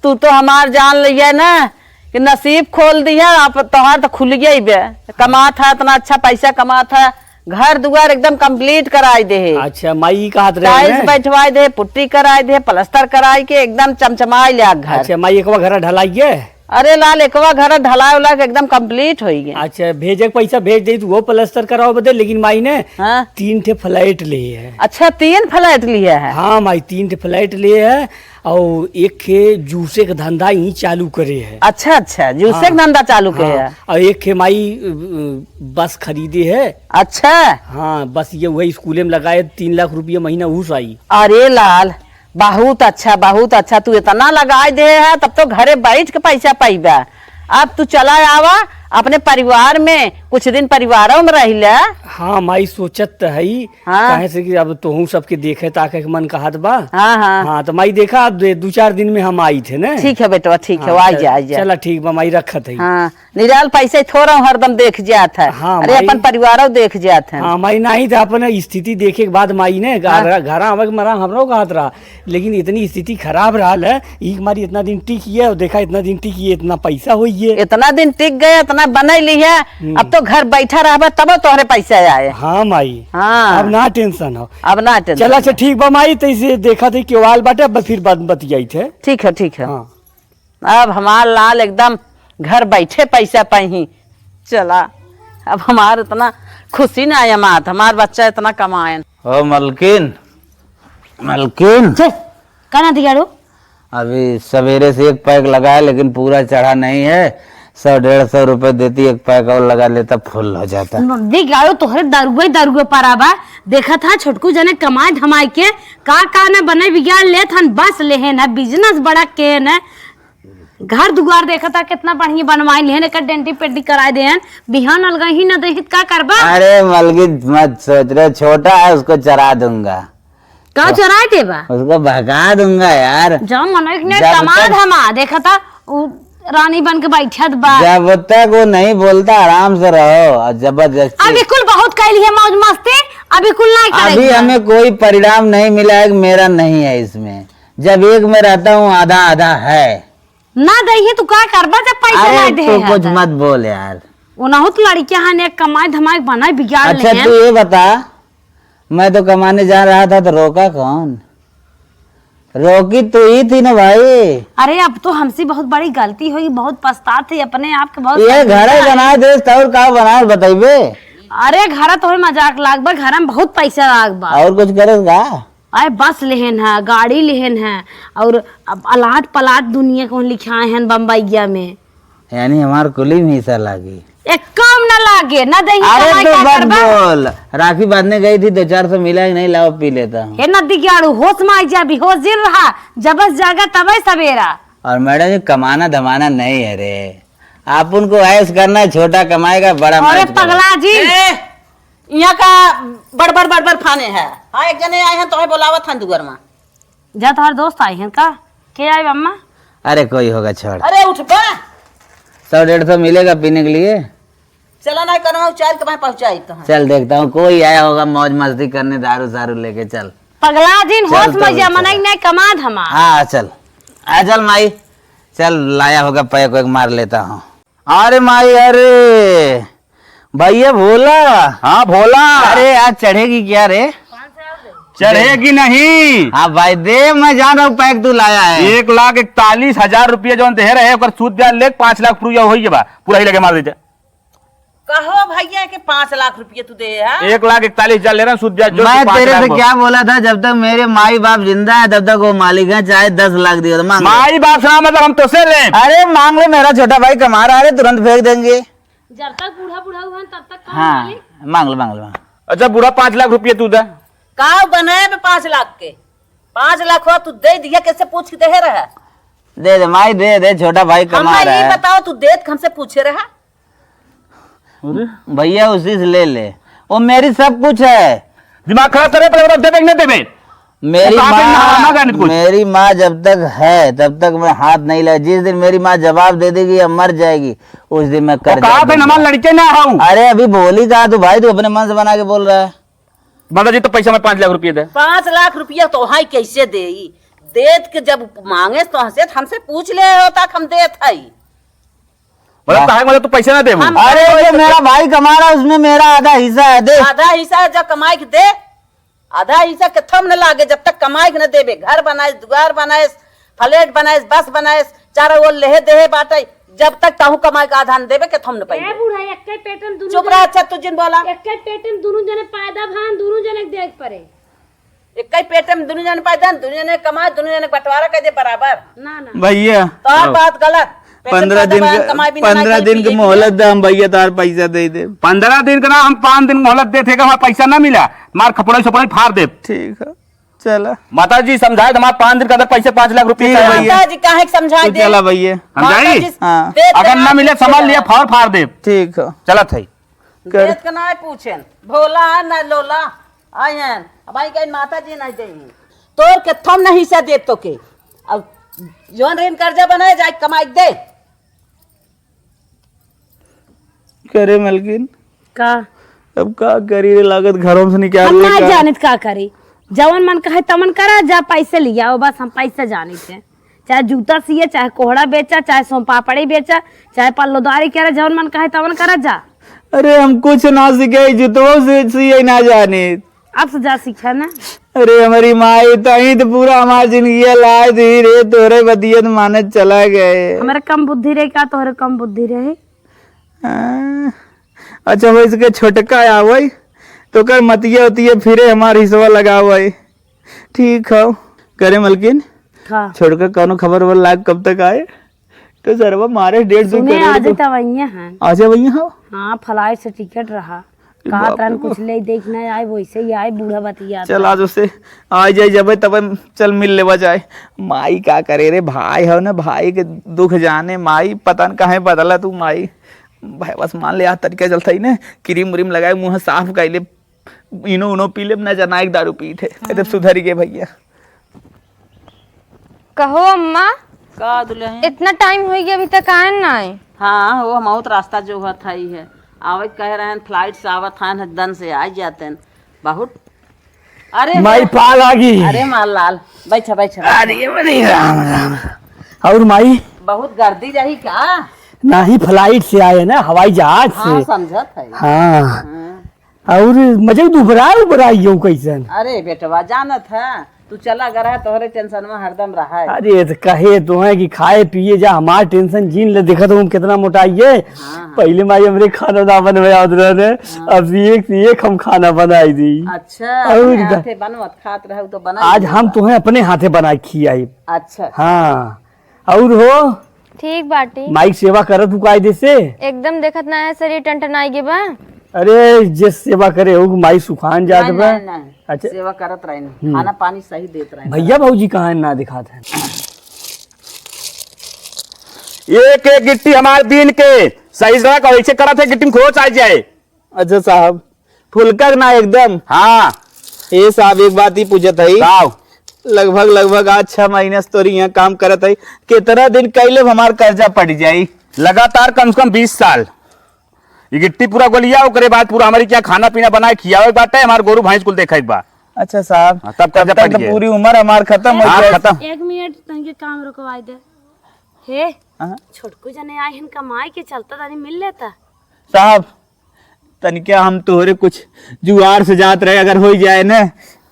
तू तो हमार जान लिया ना कि नसीब खोल दिया, अब तोहार तो खुल गई बे। कमात है, इतना अच्छा पैसा कमात है, घर दुआर एकदम complete कराई दे है। अच्छा माई, ई कहत रहे टाइल्स हैं? बैठवाई दे, पुट्टी कराई दे, प्लास्टर कराई के एकदम चमचमाई ले आ घर। अच्छा माई, एकवा घर ढलाई है? अरे लाल, एकवा घर ढलाई उला के एकदम complete होई गए। अच्छा, भेजे के पैसा भेज दे तू, वो प्लास्टर कराओ बदे, लेकिन माई ने हाँ। तीन ठे फ्लैट लिए है। अच्छा, तीन फ्लैट लिए है? हाँ माई, तीन ठे फ्लैट लिए है। और एक खे जूसे के धंधा ही चालू करे है। अच्छा, अच्छा, जूसे के हाँ। धंधा चालू करे हाँ। है। और एक खे माई, अ, बस खरीदे है। अच्छा। हाँ, बस ये वही स्कूले में लगाए, तीन लाख रुपया महीना उस आई। अरे लाल, बहुत अच्छा, बहुत अच्छा, तू इतना लगाए दे है, तब तो घरे बैठ के पैसा पाइबा। अब तू चला आवा अपने परिवार में, कुछ दिन परिवारों में रह ले। हाँ माई, सोचत त हई, हाँ। काहे से कि अब तोहू सबके देखे ताके के मन कहत बा। हाँ, हाँ। हाँ, तो माई देखा, अब दे-, दू चार दिन में हम आई थे ना। ठीक है बेटवा, ठीक है, हाँ, आई चल-, जा, आई जा। चला ठीक बा माई, रखत हई। हाँ, निराल पैसे थोड़ा हरदम देख जात है। हाँ, अरे माई। अपन परिवारों देख जात है। हाँ माई, नहीं तो अपन स्थिति देखे के बाद माई ने घर, हाँ। घर आवे के मरा हमरो कहत रहा, लेकिन इतनी स्थिति खराब रहल है, ई हमारी इतना दिन टिकी है, और देखा इतना दिन टिकी है, इतना पैसा होई है। इतना दिन टिक गए, इतना बनैली है, हम्म। अब तो घर बैठा रहबे तब तोहरे पैसा आए। हाँ माई। हाँ। अब ना टेंशन हो। अब ना टेंशन चला, अच्छा हो। ठीक बा माई, तो इसे देखा थी केवाल बाटे, अब फिर बाद में बतियाई थे। ठीक है, ठीक है। हाँ। अब हमार लाल एकदम घर बैठे पैसा पाई। चला, अब हमार इतना खुशी ना आया मात, हमार बच्चा इतना कमाएन। ओ मलकिन, मलकिन। छे, का ना दिगाड़ू? अभी सवेरे से एक पैक लगाए, लेकिन पूरा चढ़ा नहीं है। सौ डेढ़ सौ रुपए देती, एक पैक और लगा लेता, फुल हो जाता। दिगाड़ू, तोहरे दारुए दारुए परा बा। देखत हा छोटकू जने कमाए धमाए के का का न बने बिगाड़ लेत हन, बस लेहेन है, बिजनेस बड़ा केन है। घर दुआर देखत हा कितना बढ़िया बनवाए लेहेन, एकर डेंटी पेंटी कराए देहेन, बिहान अलगा ही न देहित का करबा? अरे मलकिन मत सोच रे, छोटा है, उसको चरा दूंगा। का चराए देबा? उसको भगा दूंगा यार। जब मनोज ने जब कमा तक धमा देखा था, उ रानी बन के बैठत बा। जब तक वो नहीं बोलता, आराम से रहो, और जबरदस्ती अभी कुल बहुत कैली है मौज मस्ती, अभी कुल नहीं अभी करेगी। हमें कोई परिणाम नहीं मिला है कि मेरा नहीं है इसमें। जब एक में रहता हूँ, आधा आधा है। ना दही तू का करबा जब पैसा अरे ना दे तू है कुछ तो? मत बोल यार। उनहु तो लड़कियां हन, एक कमाई धमाई बनाए बिगाड़ अच्छा, लेहेन। तू ये बता, मैं तो कमाने जा रहा था तो रोका कौन? रोकी तू ही थी ना भाई। अरे अब तो हमसे बहुत बड़ी गलती हुई, बहुत पछतात थी अपने आप के, बहुत ये शर्मिंदा घर है। बना दे तो और का बनाए बताइबे? अरे घर तो मजाक लाग बा, घर में बहुत पैसा लाग बा। और कुछ करेगा? अरे बस लेहेन है, गाड़ी लेहेन है, और अब अलाट पलाट दुनिया को लिखाए हैं बम्बईया में। यानी हमार कुली में हिस्सा लागी। एक काम ना लागे, ना दही अरे कमाई तू का मत करबा? बोल, राखी बांधने गई थी, दो चार सौ मिला कि नहीं, लाओ पी लेता हूँ। हे नदी ग्याड़ू, होश में आई जा, बेहोश जिन रहा, जबस जागा तबे सवेरा। और मैडम जी, कमाना धमाना नहीं है रे, आप उनको ऐश करना है, छोटा कमाएगा, बड़ा अरे मर्द करेगा। पगला जी। ए, यहाँ का बड़बड़ बड़बड़ फाने है। हाँ, एक जने आए हैं, तोहे बोलावत हन दुआर में। जा, तोहर दोस्त आए हैं का? के आए अम्मा? अरे कोई होगा, छोड़। अरे उठ बा। सौ डेढ़ सौ मिलेगा पीने के लिए। चला ना, कनवा उचार के मैं पहुँचाई तो है। चल देखता हूँ, कोई आया होगा मौज मस्ती करने, दारू सारू लेके। चल। पगला जिन, चल होश तो में जा, चल। मनई नहीं कमा धमा। हाँ, चल। आ चल माई, चल लाया होगा पैक वैक मार लेता हूँ। अरे माई, अरे भैया भोला। हाँ भोला। अरे आज चढ़ेगी क्या रे? चढ़ेगी नहीं। हाँ भाई दे, मैं जान रहा हूँ पैक तू लाया है। एक लाख इकतालीस हजार रुपया जौन दे रहे, ओकर सूद ब्याज ले पाँच लाख रुपया होई बा, पूरा ही लगे मार दीजिए। कहो भैया के पाँच लाख रुपया तू दे है? एक लाख इकतालीस हजार ले रहा हूँ सूद ब्याज जोड़ के मैं पाँच तेरे लाख से बा। क्या बोला था, जब तक मेरे माई बाप जिंदा है तब तक वो मालिक है, चाहे दस लाख दियो तो मांग ले। माई बाप से ना मतलब हम तो से ले। अरे मांग ले, मेरा छोटा भाई कमा रहा है, तुरंत फेंक देंगे। जब तक बूढ़ा बूढ़ा हुआ है, तब तक कौन हाँ, मालिक? मांग ले, मांग ले, मांग ले। अच्छा, बूढ़ा पाँच लाख रुपये तू दे। का बनाए बे पाँच लाख के? पाँच लाख हुआ तू दे दिया, कैसे पूछ के दे रहा? दे दे माई, दे दे, छोटा भाई हम कमा भाई रहा ये है। बताओ, तू देत हमसे पूछे रहा? अरे। भैया उसी से ले ले, वो मेरी सब कुछ है। दिमाग खराब करे, पहले बताओ, देबे कि नहीं देबे? मेरी वो कहाँ पे माँ, ना, ना जाने कुछ। मेरी माँ जब तक है, तब तक मैं हाथ नहीं लगा। जिस दिन मेरी माँ जवाब दे देगी या मर जाएगी, उस दिन मैं वो कर्जा कहाँ पे दूंगा। नमाज लड़के ना हूँ। अरे, अभी बोली कहा तू भाई, तू अपने मन से बना के बोल रहा है। बाबा जी, तो पैसा मैं पाँच लाख रुपये दे। पाँच लाख रुपया तो हाई कैसे देई? देत के जब माँगे तो हमसे, हमसे पूछ ले होता कि हम देत हई। मतलब, वाह। काहे, मतलब, तू पैसा ना देबू? हम अरे, जो मेरा भाई कमा रहा है, उसमें मेरा आधा हिस्सा है, दे। आधा हिस्सा है, जब कमाई के दे, आधा हिस्सा के थम न लागे, जब तक कमाई के न देबे। घर बनाएस, दुआर बनाएस, फ्लैट बनाएस, बस बनाएस, चारों ओर लेहे देहे बाटे, जब तक ताहू कमाई के आधा न देबे, के थम न ए पाइबे। बूढ़ा, एक्के पेट में दुनू चुप जने, रह, अच्छा, तू जिन बोला। एक्के पेट में दुनू जने पैदा भान, दुनू जने के देख पड़े। एक्के पेट में दुनू जने पैदा, दुनू जने कमाए, दुनू जने बंटवारा कर दे बराबर। ना, ना। भैया, तोहार आओ। बात गलत। पेट में पन्द्रह पैदा दिन भान, के, कमाई बिना ना पन्द्रह कहीं दिन के पिए मोहलत पिए। दे, हम भैया तोहार पैसा दे दे। पन्द्रह दिन के ना, हम पाँच दिन मोहलत देत है कि हमारा पैसा ना मिला, मार खपड़ाई सपड़ाई फाड़ दे। ठीक है, चला। माता जी समझाए तो हमारे पाँच दिन के अंदर पैसे पाँच लाख रुपये ठीक है चाहिए। भैया। माता जी काहे के समझाए तू दे? चला भैया। हम माता जाई? जी हाँ। दे अगर ना मिले, समझ लिया, फाड़ फाड़ दे। ठीक है। चलत है। कर। देत के ना पूछेन, भोला है ना लोला, आए हैं। अब आई कहीं माता जी नहीं देही। तोर के थम नहीं से देत तो के। अब जौन ऋण कर्जा बनाए जाए कमाई के दे। करे मलकिन। का? अब का करी रे, लागत घरों से निकाल हम दे ना का। जानित का करी, जवन मन कहे तवन करा जा, पैसे लियाओ, बस हम पैसे जानित है। चाहे जूता सिए, चाहे कोहड़ा बेचा, चाहे सोन पापड़ी बेचा, चाहे पल्लोदारी करे, जवन मन कहे तवन करा जा। अरे हम कुछ ना सीखे, जूतवो से सिए ना जानित। अब से जा सीखा ना। अरे हमारी माई, तहीं तो पूरा हमार जिंदगी लाए दी रे, तोरे बतियत मानत चला गए। हमारे कम बुद्धि रहे का, तोहरे कम बुद्धि रहे? हाँ। अच्छा, हो इसके छोटका आवई, तो कर मतिया उतिया फिरे हमार हिस्सा लगावई। ठीक हो। करे मलकिन, हाँ। छोटका कौनो खबर वर लाग कब तक आए? तो सरवा मारे डेढ़ दो सुने करोड़ आज तो। तब आइए हैं। आज आइए हैं? हाँ, flight से ticket रहा। अरे कहा बाप रे तरन बाप। कुछ ले देख ना आए, वैसे ही आए, बूढ़ा बतिया चल, था। आज उसे आ जाए, जबे तबे चल मिल लेवा जाए। माई का करे रे, भाई हो ना, भाई के दुख जाने। माई पता न काहे बदला तू माई। भाई बस मान ले, आ तरीका चलता ही ना, क्रीम व्रीम लगाए, मुँह साफ कर ले, इनो उनो पी ले, ना जना एक दारू पी थे। हाँ। ए तो सुधर गए भैया। कहो अम्मा, का दुल्हन? इतना time होइ गया, अभी तक आए ना आए? हाँ, वो हम बहुत रास्ता जो हुआ था ही है, आवे के कहे रहन, flight से आवत हन, दन से आ जाते हैं। बहुत, अरे माई, हो। पा लागी। अरे माल लाल, बैठा, बैठा, बैठा। अरे, अरे, राम, राम। और माई? बहुत गर्दी रही का? नाही, flight से आए ना, हवाई जहाज से। हाँ, समझत है। हाँ। हाँ। और मजे दुबराए उबराए यो कैसन? अरे बेटवा, जानत है, तू चला गया रहा, तोहरे tension में हरदम रहा है। अरे, तो कहे तो है कि खाए पिए जा, हमार tension जीन ले, देखत हूँ कितना मोटाई है। हाँ, हाँ। पहले माई हमरे खाना ना बनवे आवत रहने, हाँ। अब सीख सीख हम खाना बनाई दी। अच्छा, और अपने का? हाथे बनवत खात रहे तो बना आज ही हम देगा। तुम्हें अपने हाथे बना के खियाई। अच्छा। हाँ। और हो? ठीक बाटी। माई सेवा करत हूँ कायदे से? एकदम देखत ना है, शरीर टनटनाई गे बा। अरे, जे सेवा करे हो, माई सुखान जात नहीं, बा। नहीं, नहीं। अच्छा। सेवा करत रहे, हम्म। खाना पानी सही देत रहे। भैया भौजी कहाँ है, ना दिखात है? एक एक गिट्टी हमार बीन के सही से रख, ऐसे करत है गिट्टी में खरोच आ जाए। अच्छा साहब, फुलका ना एकदम। हाँ। ए साहब, एक बात ही पूछत हई। का? लगभग, लगभग आज छह महीना से तोरी यहाँ काम करत हई। कितना दिन कैले हमार कर्जा पड़ जाई? लगातार कम से कम बीस साल। ये गिट्टी पूरा गोलिया, ओकरे बाद पूरा हमारी क्या खाना पीना बनाए खियावे के बाटे, हमार गोरू भैंस कुल देखे के बा। अच्छा साहब, हाँ, तब तब कर्जा तक पड़ तो गया। पूरी उम्र हमार खत्म हो हाँ, जाए। खत्म। एक मिनट, तनके काम रुकवाई दे। हे, हाँ। छोटकू जने आए हन कमाई के, चलता तनी मिल लेता। साहब, तनिका हम तोहरे कुछ जुआर से जात रहे, अगर हो जाए ना,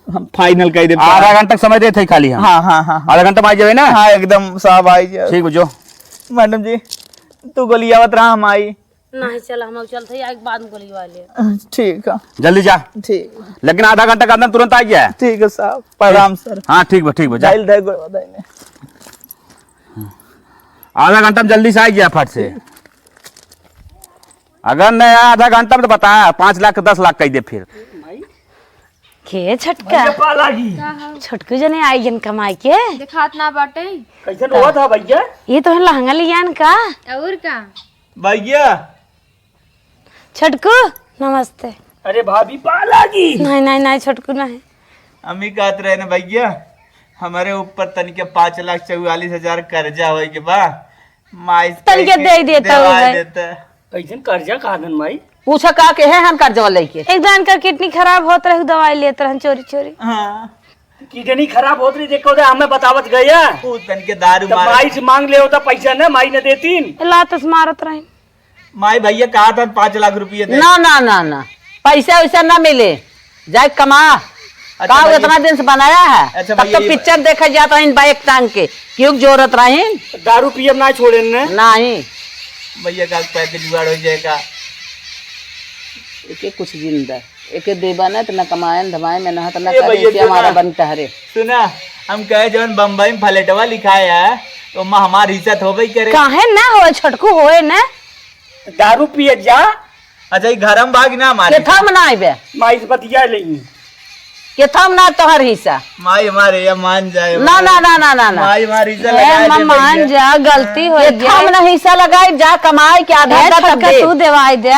हम final कर देब। आधा घंटा के समय देत है खाली हम। हाँ, हाँ, हाँ, हाँ। आधा घंटा में आ जावे ना? हाँ, एकदम साहब आ जाए। ठीक बा, जो। मैडम जी, तू गोलियावत रहा, हम आई। नहीं, चला, हम चलते ही, एक बाद में गोली वाले। ठीक है। जल्दी जा। ठीक। लेकिन आधा घंटा के अंदर तुरंत आ जाए। ठीक है साहब, प्रणाम सर। हाँ, ठीक बा, ठीक बा, जा। दाइल, दाइल, गोड़वा दाइल। आधा घंटा में जल्दी से आ जाए फट से। अगर नहीं आया आधा घंटा में तो बता, पाँच लाख के दस लाख कह दे फिर। के छटका? भैया पा लागी। छोटकू जने आई गन कमाई के। देखात ना बाटे। कैसे रोवत है भैया? ये तो है लहंगा लियान का। और का? भैया। छोटकू, नमस्ते। अरे भाभी पा लागी। नहीं, नहीं, नहीं, छोटकू नहीं। हम ही कहत रहे ना भैया, हमारे ऊपर तनिके पाँच लाख चौवालीस हजार कर्जा होए के बा। माई से तनिके कह के दे देता हूँ देवाई भाई। देता। कैसन कर्जा कहा दन माई? पूछा का के है हम कर्जवा लेके? एक दान का kidney खराब होत रहे, दवाई लेत रहन चोरी चोरी। हाँ। किडनी खराब होत रही, देखो दे, हमें बतावत गया। ऊ तनके दारू तो मार। माई से मांग ले होता पैसा ना, माई ने देतीन। लात से मारत रही। माई भैया कहा था पाँच लाख रुपये दे। ना, ना, ना, ना, पैसा वैसा ना मिले, जाए कमा। अच्छा का भैया। इतना दिन से बनाया है? अच्छा तब भैया, तो ये पिक्चर देखे जात रही बैग टांग के, क्यों जोरत रही? दारू पियब ना छोड़े ने। नहीं। भैया का पैसे जुगाड़ हो जाएगा। एके कुछ जिंदा, एके देबा ना, त ना कमाएन धमाए, मेहनत ना ए करे, भैया, एके जो हमारा ना, बनता हरे। सुना, हम कहे जौन बम्बई में फ्लैटवा लिखाए है, तो ओमा हमार हिस्सा तो होबे करे। काहे ना होए, छोटकू होए ना। दारू पिए जा। अच्छा, ई घर में बाग ना हमारे। केथा में ना आइबे? माई से बतिया लेंगे। केथा में ना तोहर हिस्सा? माई हमारे या मान जाए, ना, माई। ना, ना, ना, ना, ना। माई हमारे हिस्सा ए, लगा दे मान भैया। जा, गलती हो केथा गया। में ना हिस्सा लगाई, जा कमाई के आधा ए, आधा तब छोटका दे। तू देवाई दे।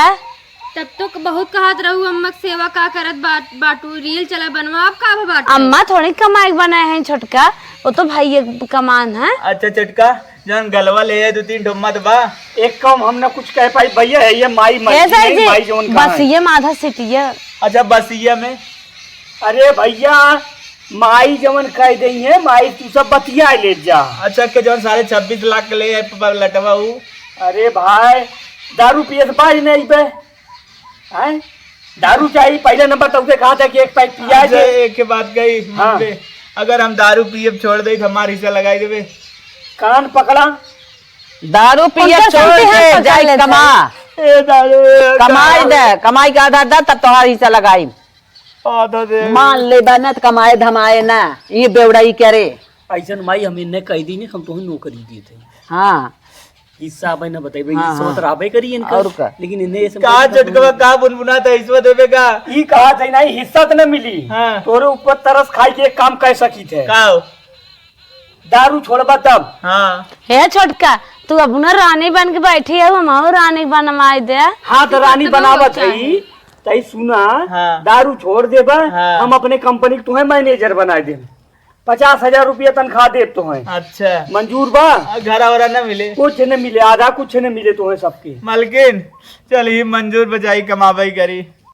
तब तो क-, बहुत कहत रहू, अम्मा के सेवा का करत बाट-, बाटू, reel चला बनवा, अब का भा बाटू? अम्मा थोड़ी कमाई बनाए हैं छोटका, वो तो भाई एक कमान है। अच्छा छोटका, जौन गलवा ले है दो तीन ठो मत बा। एक काम हम ना कुछ कह पाई भैया, है ये माई मर ए गई सर है, जी, माई जौन कहा बस है। ये माधा सिटिया। अच्छा बस ये में। अरे भैया, माई जवन कह दई है, माई तू सब बतिया ले जा। अच्छा के जौन साढ़े छब्बीस लाख के ले है प-, प-, लटवा ऊ। अरे भाई, दारू पिए से बाज नहीं बे। हैं? दारू चाहिए, पहले नंबर तो उसे कहा था कि एक पैक पिया अच्छा, दे। एक के बात कही, हाँ। मान ले, अगर हम दारू पिए छोड़ दे तो हमार हिस्सा लगाई देबे। कान पकड़ा। दारू पिए उनके छोड़ साथे दे, हाथ पकड़ जाए लेते कमा। हैं। ए दारू, ए कमाई दारू। दे, कमाई के आधा दे, तब तोहार हिस्सा लगाई। आधा दे। मान ले बा ना, त कमाए धमाए ना, ये बेवड़ाई करे। ऐसन माई हम इन्हें कह दी नहीं, हम तोहे नौकरी दिए थे। हाँ। हिस्सा अब न बताइबे, हाँ, हिस्सा हाँ। तो रहबे करी इनका। और का? लेकिन इन्हें ऐसे का मतलब चटकवा का बुनबुना था, हिस्सा देबे का? ई कहा थे नहीं, हिस्सा तो न मिली। हाँ। तोरे ऊपर तरस खाई के एक काम कर सकी थे। का हो? दारू छोड़बा तब। हाँ। हे छोटका, तू अब न रानी बन के बैठी है, हम और रानी बनवाई दे। हाँ, तो रानी बनावत है, तई सुना, हाँ। दारू छोड़ देबा, हाँ। हम अपने कंपनी के तुम्हें मैनेजर बनाई देब। पचास हजार रुपया तनख्वाह देब तोहें। अच्छा। मंजूर बा? आ, घरा वरा ना मिले? कुछ न मिले, आधा कुछ न मिले तोहें सबके। मलकिन, चल ही मंजूर बा, जाई कमाबई करी।